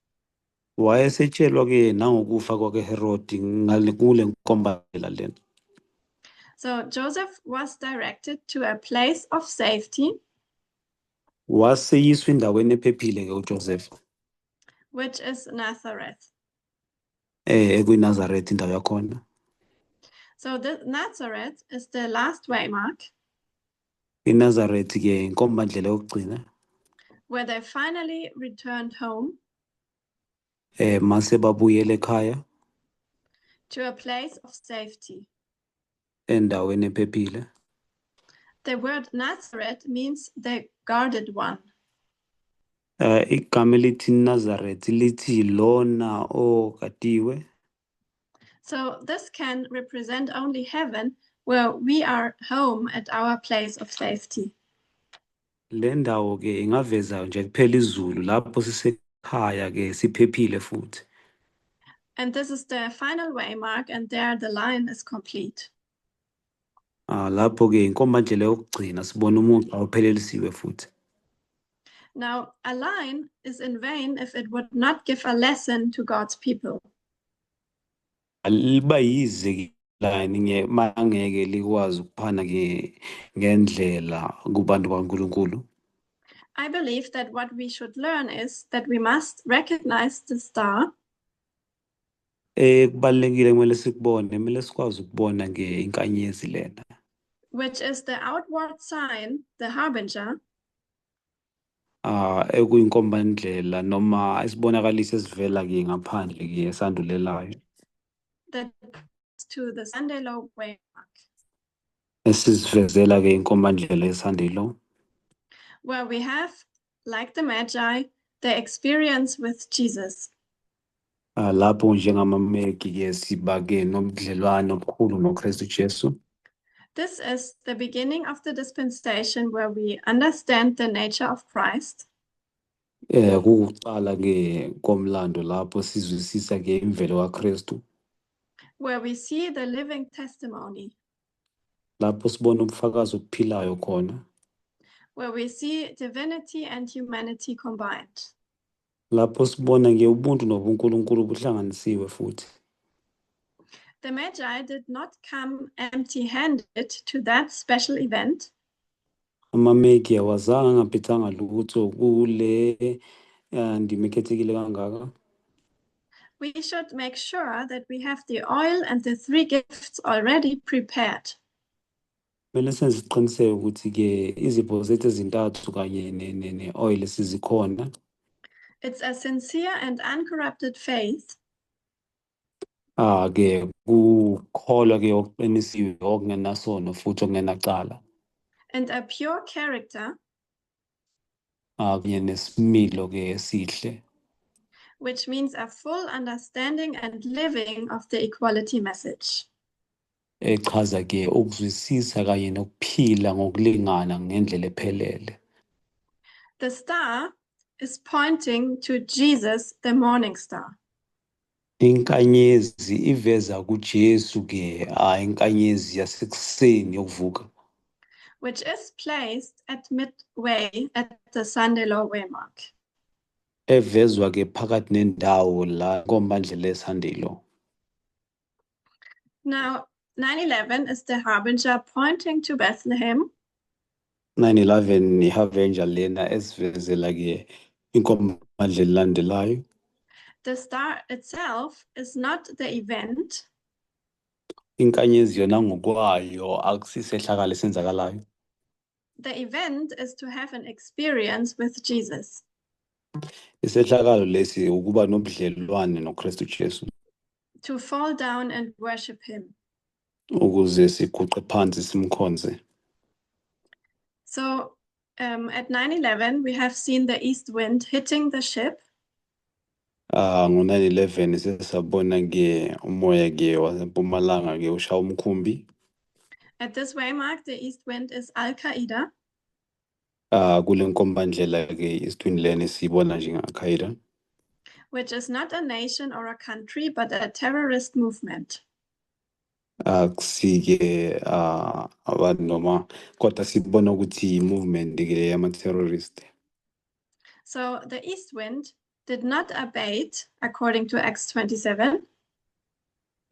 Speaker 1: Wayesetshelwa ke nangokufa kwakhe Herod ngale kule nkombandlela lena.
Speaker 2: So Joseph was directed to a place of safety,
Speaker 1: Waseyiswa endaweni ephephile ke uJoseph,
Speaker 2: which is Nazareth.
Speaker 1: EkuyiNazaretha indawo yakhona.
Speaker 2: So the Nazareth is the last waymark
Speaker 1: INazaretha ke inkombandlela yokugcina
Speaker 2: where they finally returned home
Speaker 1: mase babuyele ekhaya
Speaker 2: to a place of safety.
Speaker 1: Endaweni ephephile.
Speaker 2: The word Nazareth means the guarded one.
Speaker 1: Igama elithi Nazareth lithi lona ogadiwe.
Speaker 2: So this can represent only heaven, where we are home at our place of safety.
Speaker 1: Le ndawo ke ingaveza nje kuphela izulu lapho sisekhaya ke siphephile futhi.
Speaker 2: And this is the final waymark, and there the line is complete.
Speaker 1: Lapho ke inkombandlela yokugcina sibona umugqa ophelelisiwe futhi.
Speaker 2: Now, a line is in vain if it would not give a lesson to God's people.
Speaker 1: Liba yize ke line mangeke likwazi ukuphana ke ngendlela kubantu bakaNkulunkulu.
Speaker 2: I believe that what we should learn is that we must recognize the star
Speaker 1: Kubalulekile kumele sikubone, kumele sikwazi ukubona ke inkanyezi lena,
Speaker 2: which is the outward sign, the harbinger,
Speaker 1: ekuyinkombandlela noma isibonakaliso esivela ke ngaphandle ke esandulelayo,
Speaker 2: that points to the Sunday law waymark,
Speaker 1: esisivezela ke inkombandlela yeSunday law,
Speaker 2: where we have, like the Magi, the experience with Jesus.
Speaker 1: Lapho njengamamegi ke siba ke nobudlelwano obukhulu noKristu Jesu.
Speaker 2: This is the beginning of the dispensation where we understand the nature of Christ,
Speaker 1: Kukuqala ke komlando lapho sizwisisa ke imvelo kaKristu,
Speaker 2: where we see the living testimony,
Speaker 1: lapho sibona ubufakazi obuphilayo khona,
Speaker 2: where we see divinity and humanity combined.
Speaker 1: Lapho sibona ke ubuntu nobuNkulunkulu buhlanganisiwe futhi.
Speaker 2: The Magi did not come empty handed to that special event.
Speaker 1: AmaMegi awazange angaphethanga lutho kule ndima ekhethekile kangaka.
Speaker 2: We should make sure that we have the oil and the three gifts already prepared.
Speaker 1: Kumele senze isiqiniseko ukuthi-ke izipho zethu ezintathu kanye ne-oil sizikhona.
Speaker 2: It's a sincere and uncorrupted faith
Speaker 1: Ah ke kukholwa ke okuqinisiwe, okungenasono futhi okungenacala
Speaker 2: and a pure character,
Speaker 1: ah kanye nesimilo ke esihle,
Speaker 2: which means a full understanding and living of the equality message.
Speaker 1: Echaza ke ukuzwisisa kanye nokuphila ngokulingana ngendlela ephelele.
Speaker 2: The star is pointing to Jesus, the morning star.
Speaker 1: Inkanyezi iveza kuJesu ke, inkanyezi yasekuseni yokuvuka,
Speaker 2: which is placed at midway at the Sunday Law waymark.
Speaker 1: Evezwa ke phakathi nendawo la nkombandlela yeSunday Law.
Speaker 2: Now, 9/11 is the harbinger pointing to Bethlehem,
Speaker 1: 9/11 i-harbinger lena esivezela ke inkombandlela elandelayo.
Speaker 2: The star itself is not the event,
Speaker 1: Inkanyezi yona ngokwayo akusisehlakalo esenzakalayo.
Speaker 2: The event is to have an experience with Jesus,
Speaker 1: Isehlakalo lesi ukuba nobudlelwane noKristu Jesu,
Speaker 2: to fall down and worship him.
Speaker 1: Ukuze siguqe phansi simkhonze.
Speaker 2: So at 9/11, we have seen the east wind hitting the ship.
Speaker 1: Ah ngo-9/11 sesabona ke umoya ke wasempumalanga ke ushaya umkhumbi.
Speaker 2: At this waymark, the east wind is Al Qaeda.
Speaker 1: Ah kule nkombandlela ke east wind lena siyibona njenge-Al-Qaeda,
Speaker 2: which is not a nation or a country, but a terrorist movement.
Speaker 1: Akusike abantu noma kodwa sibona ukuthi i-movement ke yama-terrorist.
Speaker 2: So the east wind did not abate, according to Acts 27,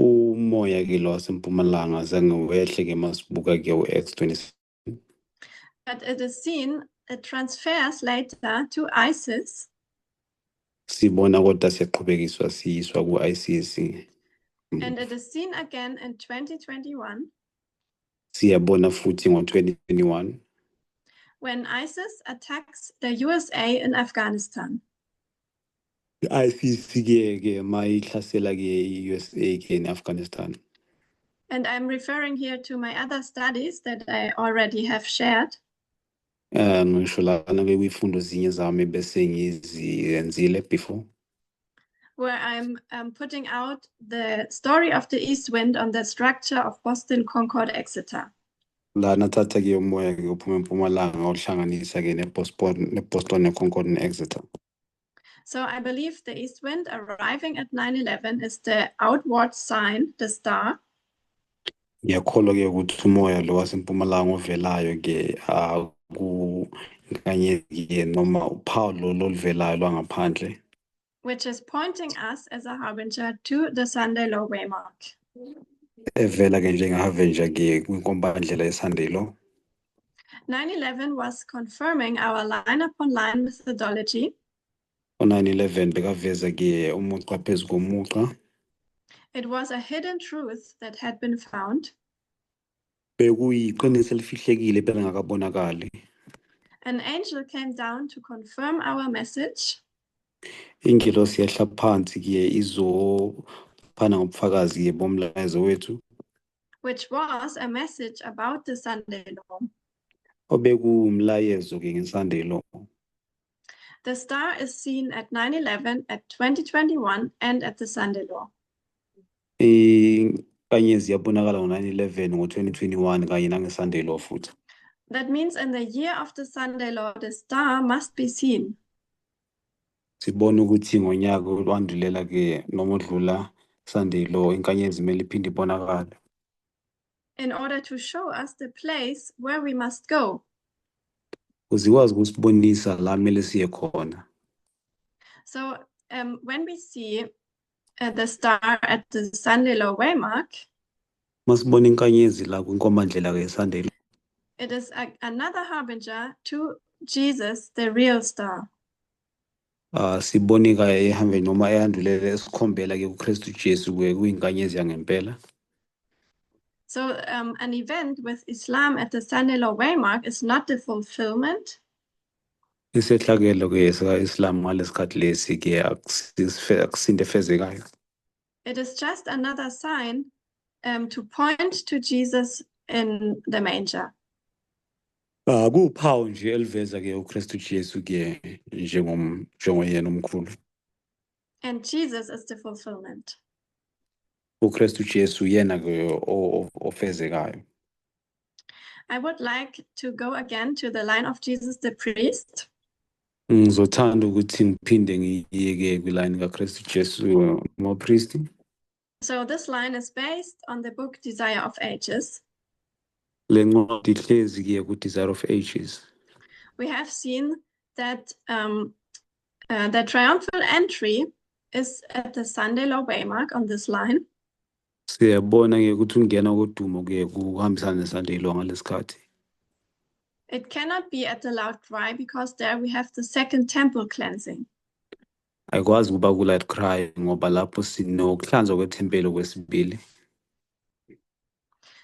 Speaker 1: Umoya ke lo wasempumalanga zange wehle ke masibuka ke u-Acts 27,
Speaker 2: but it is seen it transfers later to ISIS,
Speaker 1: sibona kodwa siyaqhubekiswa siyiswa ku-ISIS,
Speaker 2: and it is seen again in 2021
Speaker 1: siyabona futhi ngo-2021
Speaker 2: when ISIS attacks the USA in Afghanistan.
Speaker 1: I-ISIS ke mayihlasela ke i-USA ke ne-Afghanistan.
Speaker 2: And I'm referring here to my other studies that I already have shared.
Speaker 1: Ngisho lana ke kwifundo zinye zami bese ngizenzile before,
Speaker 2: where I'm putting out the story of the east wind on the structure of Boston, Concord, Exeter.
Speaker 1: Lana thatha ke umoya ke uphuma empumalanga ohlanganisa ke ne-Boston, ne-Concord, ne-Exeter.
Speaker 2: So I believe the east wind arriving at 9/11 is the outward sign, the star,
Speaker 1: Ngiyakholwa ke ukuthi umoya lo wasempumalanga ovelayo ke kunkanyezi ke noma uphawu lo oluvelayo lwangaphandle,
Speaker 2: which is pointing us as a harbinger to the Sunday Law waymark.
Speaker 1: Evela ke njenge-harbinger ke kwinkombandlela yeSunday Law.
Speaker 2: 9/11 was confirming our line upon line methodology.
Speaker 1: U-9/11 bekaveza ke umugqa phezu komugqa.
Speaker 2: It was a hidden truth that had been found.
Speaker 1: Bekuyiqiniso elifihlekile belingakabonakali.
Speaker 2: An angel came down to confirm our message.
Speaker 1: Ingelosi yehla phansi ke izophana ngobufakazi ke bomlayezo wethu,
Speaker 2: which was a message about the Sunday Law.
Speaker 1: Obekuwumlayezo ke ngeSunday Law.
Speaker 2: The star is seen at 9/11, at 2021, and at the Sunday Law.
Speaker 1: Inkanyezi yabonakala ngo-9/11, ngo-2021 kanye nange-Sunday Law futhi.
Speaker 2: That means in the year of the Sunday Law, the star must be seen.
Speaker 1: Sibona ukuthi ngonyaka owandulela ke noma odlula Sunday Law inkanyezi kumele iphinde ibonakale
Speaker 2: in order to show us the place where we must go.
Speaker 1: Ukuze ikwazi ukusibonisa la kumele siye khona.
Speaker 2: So when we see the star at the Sunday Law waymark,
Speaker 1: Masibona inkanyezi la kwinkombandlela ke Sunday,
Speaker 2: it is another harbinger to Jesus, the real star.
Speaker 1: Sibona ke ehambeni noma eyandulele esikhombela ke kuKristu Jesu ke kuyinkanyezi yangempela.
Speaker 2: So an event with Islam at the Sunday Law waymark is not the fulfillment,
Speaker 1: Isehlakelo ke sika-Islam ngalesikhathi lesi ke akusinto efezekayo.
Speaker 2: It is just another sign to point to Jesus in the manger.
Speaker 1: Kuwuphawu nje eliveza ke uKristu Jesu ke njengoyena omkhulu.
Speaker 2: And Jesus is the fulfillment.
Speaker 1: UKristu Jesu yena ke ofezekayo.
Speaker 2: I would like to go again to the line of Jesus the priest.
Speaker 1: Ngizothanda ukuthi ngiphinde ngiye ke kwilayini kaKristu Jesu umpristi.
Speaker 2: So this line is based on the book Desire of Ages.
Speaker 1: Le ncwadi ihlezi ke ku-Desire of Ages.
Speaker 2: We have seen that the triumphal entry is at the Sunday Law waymark on this line.
Speaker 1: Siyabona ke ukuthi ungena kodumo ke kuhambisana ne-Sunday Law ngalesikhathi.
Speaker 2: It cannot be at the loud cry because there we have the second temple cleansing.
Speaker 1: Ayikwazi ukuba ku-loud cry ngoba lapho sinokuhlanzwa kwethempeli kwesibili.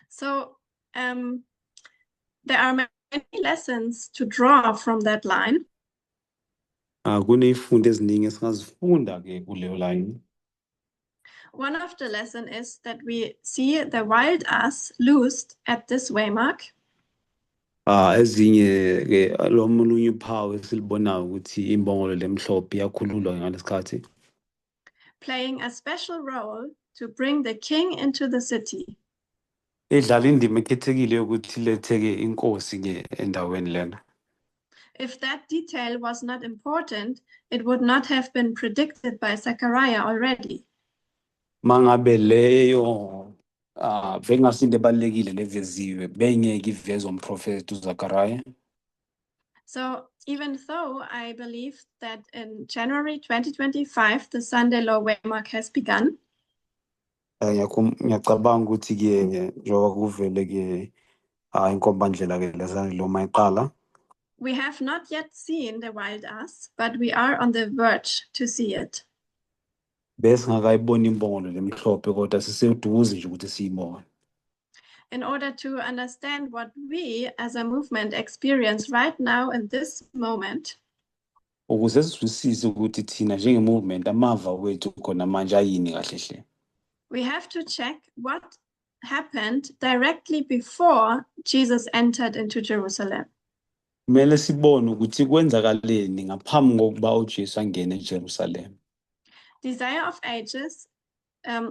Speaker 2: So there are many lessons to draw from that line.
Speaker 1: Kunezifundo eziningi esingazifunda ke kuleyo line.
Speaker 2: One of the lesson is that we see the wild ass loosed at this waymark.
Speaker 1: Ezinye ke lo olunye uphawu esilibonayo ukuthi imbongolo lemhlophe iyakhululwa ngalesikhathi,
Speaker 2: playing a special role to bring the king into the city.
Speaker 1: Idlala indima ekhethekile yokuthi ilethe-ke inkosi ke endaweni lena.
Speaker 2: If that detail was not important, it would not have been predicted by Zechariah already.
Speaker 1: Mangabe leyo bekungasinto ebalulekile leveziwe, bengeke ivezwe umprofethi uZakaraya.
Speaker 2: So even though I believe that in January 2025, the Sunday Law waymark has begun,
Speaker 1: Ngiyacabanga ukuthi-ke njengoba kuvele-ke inkombandlela-ke le-Sunday Law mayiqala,
Speaker 2: we have not yet seen the wild ass, but we are on the verge to see it.
Speaker 1: Besingakayiboni imbongolo lemhlophe kodwa siseduze nje ukuthi siyibone.
Speaker 2: In order to understand what we as a movement experience right now in this moment,
Speaker 1: Ukuze sizwisise ukuthi thina njenge-movement amava wethu khona manje ayini kahle hle,
Speaker 2: we have to check what happened directly before Jesus entered into Jerusalem.
Speaker 1: Kumele sibone ukuthi kwenzakaleni ngaphambi kokuba uJesu angene eJerusalem.
Speaker 2: Desire of Ages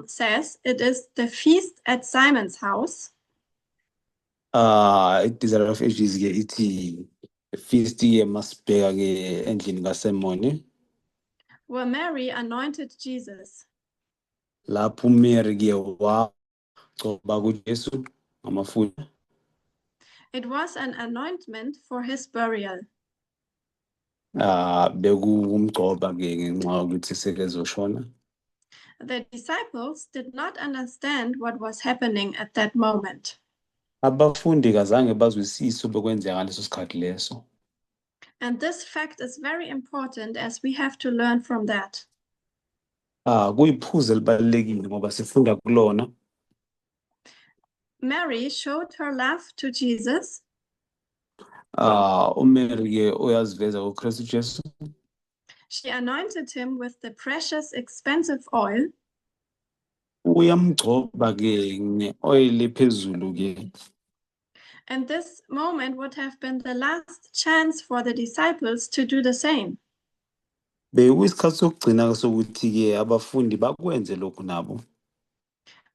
Speaker 2: says it is the feast at Simon's house.
Speaker 1: I-Desire of Ages ke ithi feast ke masibheka ke endlini kaSimoni,
Speaker 2: where Mary anointed Jesus.
Speaker 1: Lapho uMary ke wagcoba kuJesu ngamafutha.
Speaker 2: It was an anointment for his burial.
Speaker 1: Bekuwumgcoba ke ngenxa yokuthi sekezoshona.
Speaker 2: The disciples did not understand what was happening at that moment.
Speaker 1: Abafundi kazange bazwisise obekwenzeka ngaleso sikhathi leso.
Speaker 2: And this fact is very important as we have to learn from that.
Speaker 1: Kuyiphuzu elibalulekile ngoba sifunda kulona.
Speaker 2: Mary showed her love to Jesus.
Speaker 1: UMary ke uyaziveza kuKristu Jesu.
Speaker 2: She anointed him with the precious, expensive oil.
Speaker 1: Uyamgcoba ke nge-oil ephezulu ke.
Speaker 2: And this moment would have been the last chance for the disciples to do the same.
Speaker 1: Bekuyisikhathi sokugcina sokuthi ke abafundi bakwenze lokhu nabo.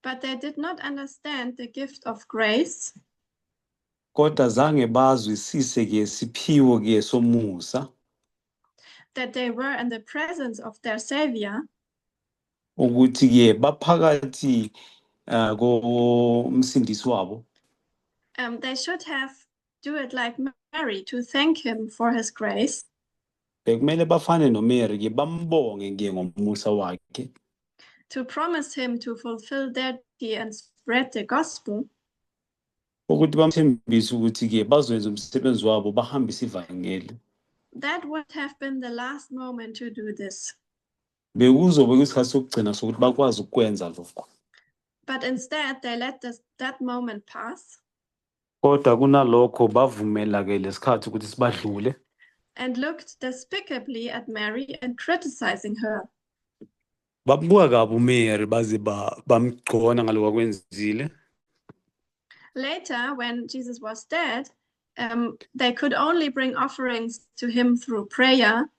Speaker 2: But they did not understand the gift of grace
Speaker 1: Kodwa zange bazwisise ke siphiwo ke somusa
Speaker 2: that they were in the presence of their Savior
Speaker 1: ukuthi ke baphakathi komsindisi wabo.
Speaker 2: They should have do it like Mary, to thank him for his grace.
Speaker 1: Bekumele bafane noMary ke bambonge ke ngomusa wakhe.
Speaker 2: To promise him to fulfill their duty and spread the gospel.
Speaker 1: Ukuthi bamthembise ukuthi ke bazoyenza umsebenzi wabo bahambise ivangeli.
Speaker 2: That would have been the last moment to do this.
Speaker 1: Bekuzobe kuyisikhathi sokugcina sokuthi bakwazi ukukwenza lokho.
Speaker 2: But instead, they let that moment pass
Speaker 1: Kodwa kunalokho bavumela ke lesikhathi ukuthi sibadlule
Speaker 2: and looked despicably at Mary and criticizing her.
Speaker 1: Babuka kabi uMary baze bamgcona ngalokho akwenzile.
Speaker 2: Later, when Jesus was dead, they could only bring offerings to him through prayer.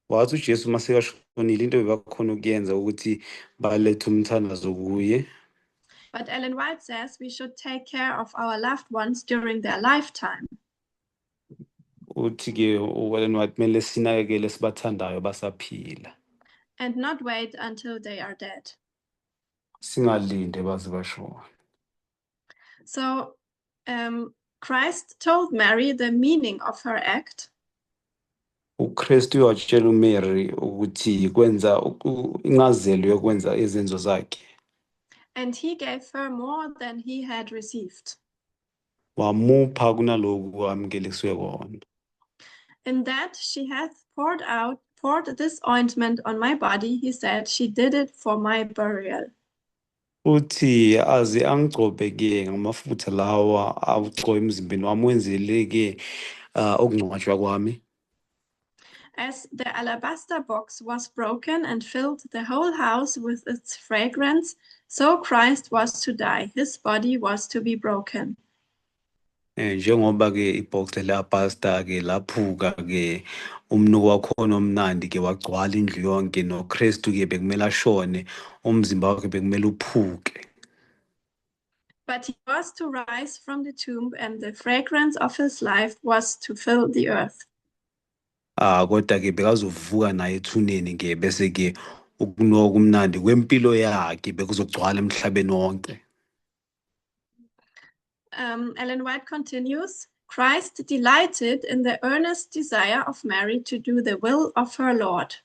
Speaker 1: Wathi uJesu masekashonile into bebakhona ukuyenza ukuthi balethe umthandazo kuye.
Speaker 2: But Ellen White says we should take care of our loved ones during their lifetime.
Speaker 1: Uthi-ke u-Ellen White kumele sinakekele esibathandayo basaphila
Speaker 2: and not wait until they are dead.
Speaker 1: Singalinde baze bashone.
Speaker 2: So Christ told Mary the meaning of her act.
Speaker 1: uKristu uyatshela uMary ukuthi kwenza incazelo yokwenza izenzo zakhe.
Speaker 2: And he gave her more than he had received.
Speaker 1: Wamupha kunaloku amukelisiwe kona.
Speaker 2: In that she hath poured this ointment on my body, he said, she did it for my burial.
Speaker 1: Uthi aze angigcobe ke ngamafutha lawa awugcobe emzimbeni wami wenzele ke ukungcwatshwa kwami.
Speaker 2: As the alabaster box was broken and filled the whole house with its fragrance, so Christ was to die. His body was to be broken.
Speaker 1: Njengoba ke ibox le-alabaster ke laphuka ke umnuko wakhona omnandi ke wagcwala indlu yonke noKristu ke bekumele ashone umzimba wakhe bekumele uphuke.
Speaker 2: But he was to rise from the tomb, and the fragrance of his life was to fill the earth.
Speaker 1: Ah kodwa ke bekazovuka naye ethuneni ke bese ke ukunuka kumnandi kwempilo yakhe bekuzogcwala emhlabeni wonke.
Speaker 2: Ellen White continues, Christ delighted in the earnest desire of Mary to do the will of her Lord.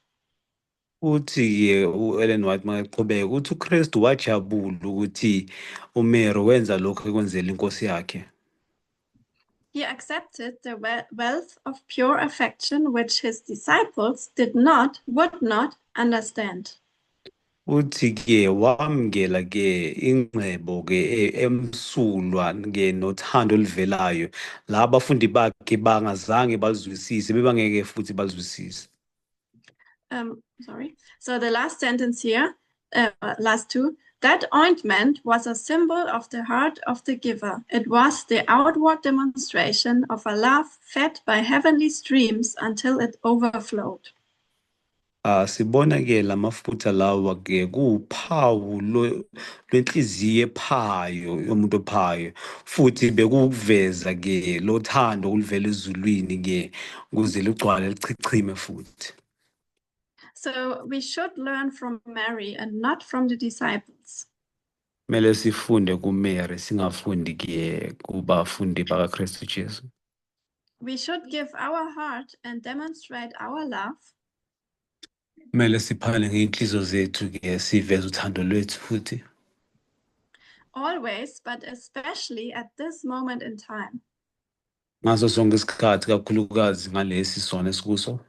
Speaker 1: Uthi-ke u-Ellen White makaqhubeka uthi uKristu wajabula ukuthi uMary wenza lokhu ekwenzela inkosi yakhe.
Speaker 2: He accepted the wealth of pure affection which his disciples did not, would not understand.
Speaker 1: Uthi-ke wamukela ke ingcebo ke emsulwa ke nothando oluvelayo la abafundi bakhe bangazange balizwisise bebangeke futhi balizwisise.
Speaker 2: Sorry. So the last sentence here, last two, that ointment was a symbol of the heart of the giver. It was the outward demonstration of a love fed by heavenly streams until it overflowed.
Speaker 1: Ah sibona ke lamafutha lawa ke kuwuphawu lwenhliziyo ephayo yomuntu ophayo futhi bekuveza ke lothando oluvela ezulwini ke ukuze ligcwale lichichime futhi.
Speaker 2: So we should learn from Mary and not from the disciples.
Speaker 1: Kumele sifunde kuMary singafundi ke kubafundi bakaKristu Jesu.
Speaker 2: We should give our heart and demonstrate our love
Speaker 1: Kumele siphane ngey'nhliziyo zethu ke siveze uthando lwethu futhi
Speaker 2: always, but especially at this moment in time.
Speaker 1: Ngaso sonke isikhathi kakhulukazi ngalesi sona esikuso.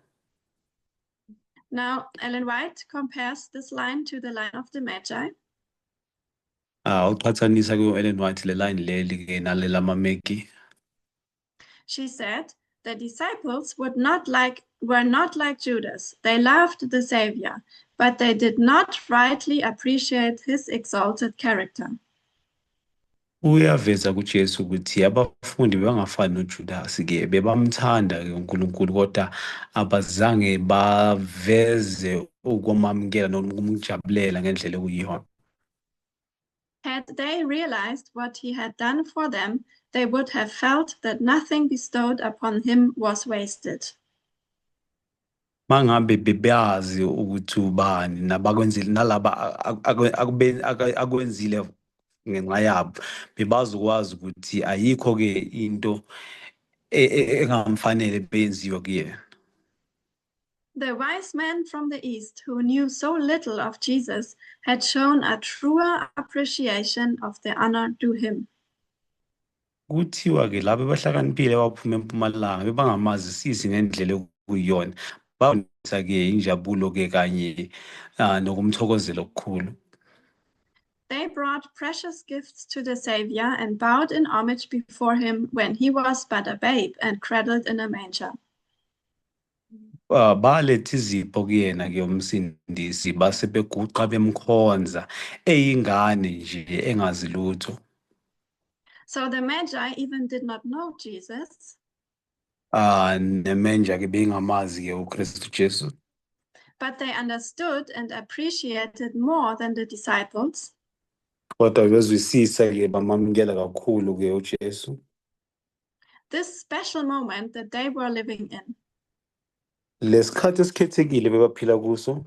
Speaker 2: Now, Ellen White compares this line to the line of the Magi.
Speaker 1: Ah uqhathanisa ku-Ellen White le line leli ke naleli lamaMagi.
Speaker 2: She said, the disciples would not like were not like Judas. They loved the Savior, but they did not rightly appreciate his exalted character.
Speaker 1: Uyaveza kuJesu ukuthi abafundi bebangafani noJudas ke bebamthanda ke uNkulunkulu kodwa abazange baveze ukumamukela noma ukumjabulela ngendlela ekuyiyona.
Speaker 2: Had they realized what he had done for them, they would have felt that nothing bestowed upon him was wasted.
Speaker 1: Mangabe bebazi ukuthi ubani nabakwenzile nalaba akwenzile ngenxa yabo bebazokwazi ukuthi ayikho ke into engamfanele benziwe kuyena.
Speaker 2: The wise men from the East, who knew so little of Jesus, had shown a truer appreciation of the honor due him.
Speaker 1: Kuthiwa-ke labo abahlakaniphile abaphuma empumalanga bebangamazisisi ngendlela okuyiyona. Babonisa-ke injabulo-ke kanye nokumthokozela okukhulu.
Speaker 2: They brought precious gifts to the Savior and bowed in homage before him when he was but a babe and cradled in a manger.
Speaker 1: Baletha izipho kuyena-ke umsindisi base beguqa bemkhonza eyingane nje engazi lutho.
Speaker 2: So the Magi even did not know Jesus,
Speaker 1: Nemenja-ke beyingamazi-ke uKristu Jesu.
Speaker 2: But they understood and appreciated more than the disciples
Speaker 1: Kodwa bezwisisa-ke bamamukela kakhulu-ke uJesu.
Speaker 2: This special moment that they were living in.
Speaker 1: Lesikhathi esikhethekile bebaphila kuso.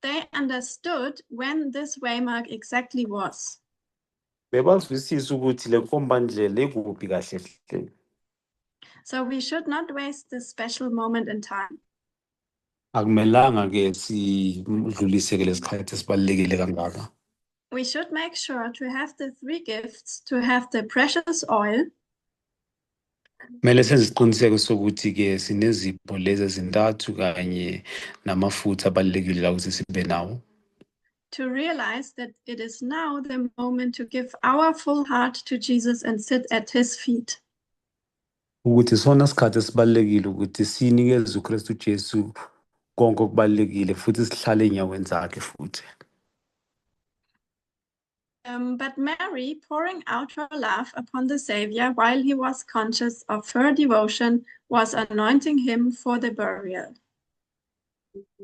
Speaker 2: They understood when this waymark exactly was.
Speaker 1: Bebazwisisa ukuthi le nkombandlela ikuphi kahle hle.
Speaker 2: So we should not waste this special moment in time.
Speaker 1: Akumelanga-ke sidlulise-ke lesikhathi esibalulekile kangaka.
Speaker 2: We should make sure to have the three gifts, to have the precious oil,
Speaker 1: Kumele senze isiqiniseko sokuthi-ke sinezipho lezi ezintathu kanye namafutha abalulekile la ukuthi sibe nawo.
Speaker 2: To realize that it is now the moment to give our full heart to Jesus and sit at his feet.
Speaker 1: Ukuthi sona sikhathi esibalulekile ukuthi sinikeze uKristu Jesu konke okubalulekile futhi sihlale ey'nyaweni zakhe futhi.
Speaker 2: But Mary, pouring out her love upon the Savior while he was conscious of her devotion, was anointing him for the burial.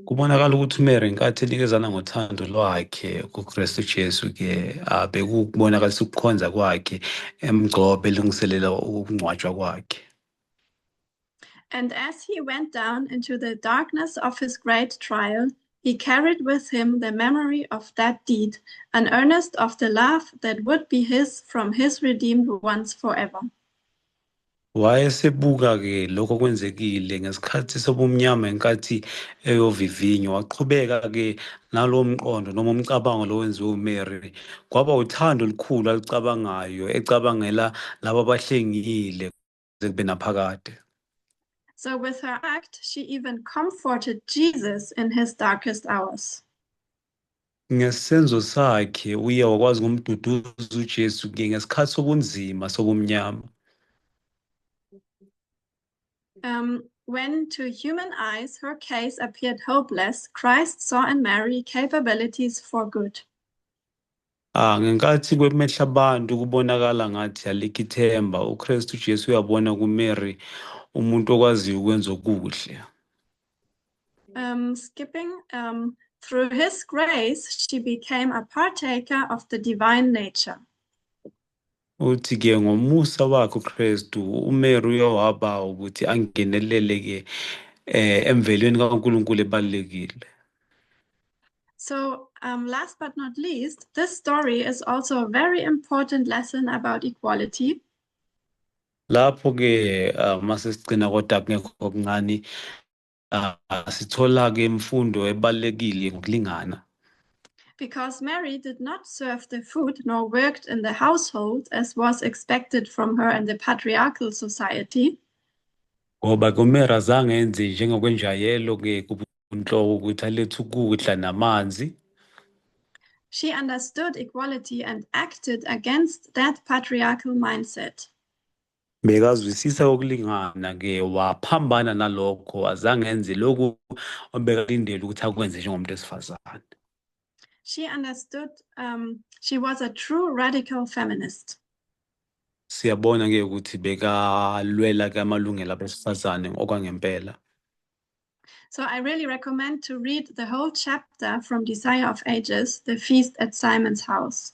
Speaker 1: Kubonakala ukuthi uMary ngenkathi enikezana ngothando lwakhe kuKristu Jesu ke bekubonakalisa ukukhonza kwakhe emgcobe elungiselela ukungcwatshwa kwakhe.
Speaker 2: And as he went down into the darkness of his great trial, he carried with him the memory of that deed, an earnest of the love that would be his from his redeemed ones forever.
Speaker 1: Wayesebuka-ke lokho okwenzekile ngesikhathi sobumnyama ngenkathi eyovivinywa waqhubeka-ke nalowo mqondo noma umcabango lo wenziwe uMary kwaba uthando olukhulu alucabangayo ecabangela labo abahlengile kuze kube naphakade.
Speaker 2: So, with her act, she even comforted Jesus in his darkest hours.
Speaker 1: Ngesenzo sakhe uye wakwazi ukumduduza uJesu ke ngesikhathi sobunzima sobumnyama.
Speaker 2: When to human eyes her case appeared hopeless, Christ saw in Mary capabilities for good.
Speaker 1: Ngenkathi kwemehla abantu kubonakala ngathi alikho ithemba uKristu Jesu uyabona kuMary umuntu okwaziyo ukwenza okuhle.
Speaker 2: Skipping, through his grace, she became a partaker of the divine nature.
Speaker 1: Uthi ke ngomusa wakhe uKristu uMary uye waba ukuthi angenelele ke emvelweni kaNkulunkulu ebalulekile.
Speaker 2: So, last but not least, this story is also a very important lesson about equality.
Speaker 1: Lapho ke mase sigcina kodwa kungekho okuncane sithola ke imfundo ebalulekile ngokulingana.
Speaker 2: Because Mary did not serve the food nor worked in the household as was expected from her in the patriarchal society.
Speaker 1: Ngoba ke uMary azange enze njengokwenjayelo ke kubunhloko ukuthi alethe ukudla namanzi.
Speaker 2: She understood equality and acted against that patriarchal mindset.
Speaker 1: Bekazwisisa ukulingana ke waphambana nalokho azange enze lokhu obekalindele ukuthi akwenze njengomuntu wesifazane.
Speaker 2: She understood, she was a true radical feminist.
Speaker 1: Siyabona ke ukuthi bekalwela ke amalungelo abesifazane okwangempela.
Speaker 2: So I really recommend to read the whole chapter from Desire of Ages, The Feast at Simon's House.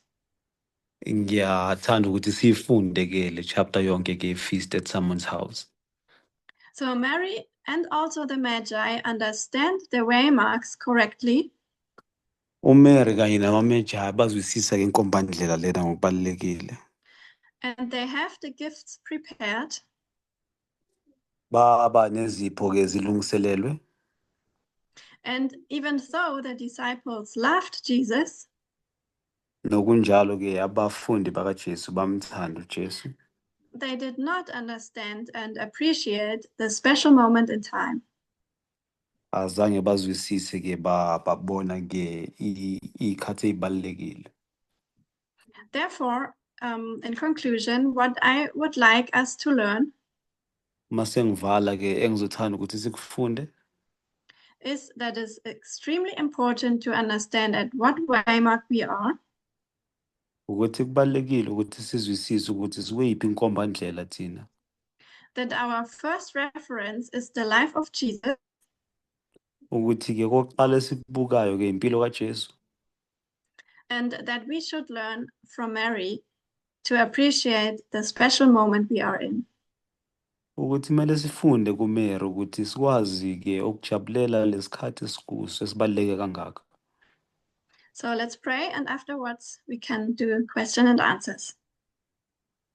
Speaker 1: Ngiyathanda ukuthi siyifunde ke le chapter yonke ke Feast at Simon's House.
Speaker 2: So Mary and also the Magi understand the waymarks correctly.
Speaker 1: uMary kanye namaMagi bazwisisa ke inkombandlela lena ngokubalulekile.
Speaker 2: And they have the gifts prepared.
Speaker 1: Baba nezipho ke zilungiselelwe.
Speaker 2: And even though the disciples loved Jesus,
Speaker 1: Nokunjalo-ke abafundi bakaJesu bamthanda uJesu.
Speaker 2: They did not understand and appreciate the special moment in time.
Speaker 1: Azange bazwisise-ke babona-ke iy'khathi ey'balulekile.
Speaker 2: Therefore, in conclusion, what I would like us to learn
Speaker 1: Uma sengivala-ke engizothanda ukuthi sikufunde
Speaker 2: is that it's extremely important to understand at what waymark we are,
Speaker 1: ukuthi kubalulekile ukuthi sizwisise ukuthi sikuyiphi inkombandlela thina,
Speaker 2: that our first reference is the life of Jesus,
Speaker 1: ukuthi-ke kokuqala esikubukayo-ke impilo kaJesu,
Speaker 2: and that we should learn from Mary to appreciate the special moment we are in.
Speaker 1: Ukuthi kumele sifunde kuMary ukuthi sikwazi-ke ukujabulela lesikhathi esikuso esibaluleke kangaka.
Speaker 2: So let's pray, and afterwards we can do question and answers.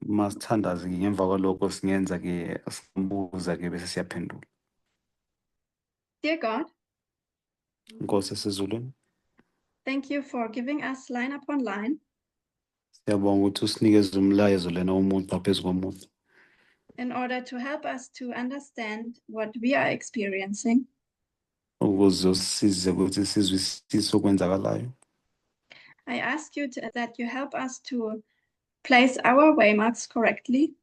Speaker 1: Masithandaze-ke ngemva kwalokho singenza-ke singabuza-ke bese siyaphendula.
Speaker 2: Dear God,
Speaker 1: Nkosi esezulwini,
Speaker 2: thank you for giving us line upon line
Speaker 1: siyabonga ukuthi usinikeze umlayezo lena umugqa phezu komugqa
Speaker 2: in order to help us to understand what we are experiencing.
Speaker 1: Ukuze usisize ukuthi sizwisise okwenzakalayo.
Speaker 2: I ask you that you help us to place our waymarks correctly,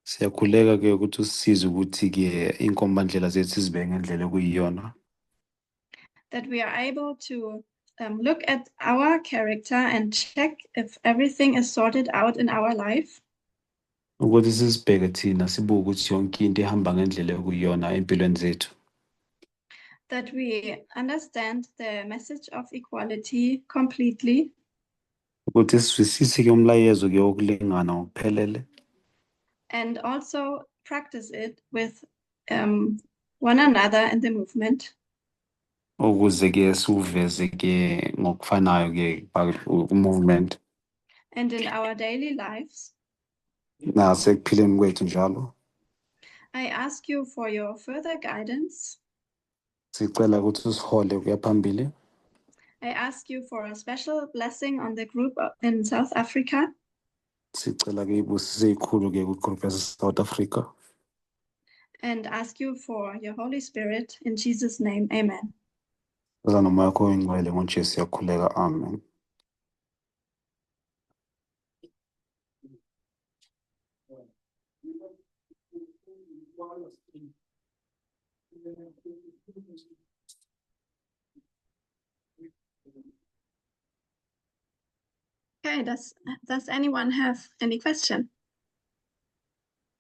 Speaker 1: Siyakhuleka-ke ukuthi usisize ukuthi-ke iy'nkombandlela zethu sizibeke ngendlela okuyiyona,
Speaker 2: that we are able to look at our character and check if everything is sorted out in our life,
Speaker 1: ukuthi sizibheke thina sibuke ukuthi yonke into ihamba ngendlela okuyiyona empilweni zethu,
Speaker 2: that we understand the message of equality completely,
Speaker 1: ukuthi sizwisise-ke umlayezo-ke wokulingana ngokuphelele,
Speaker 2: and also practice it with one another in the movement.
Speaker 1: Ukuze-ke siwuveze-ke ngokufanayo-ke ku-movement
Speaker 2: and in our daily lives.
Speaker 1: Nasekuphileni kwethu njalo.
Speaker 2: I ask you for your further guidance.
Speaker 1: Sicela ukuthi usihole kuya phambili.
Speaker 2: I ask you for a special blessing on the group in South Africa.
Speaker 1: Sicela-ke ibusiso ey'khulu-ke kwi-group yase-South Africa.
Speaker 2: And ask you for your Holy Spirit. In Jesus' name, amen.
Speaker 1: Sicela nomoya wakho oyingcwele ngoJesu siyakhuleka, amen.
Speaker 2: Okay, does anyone have any question?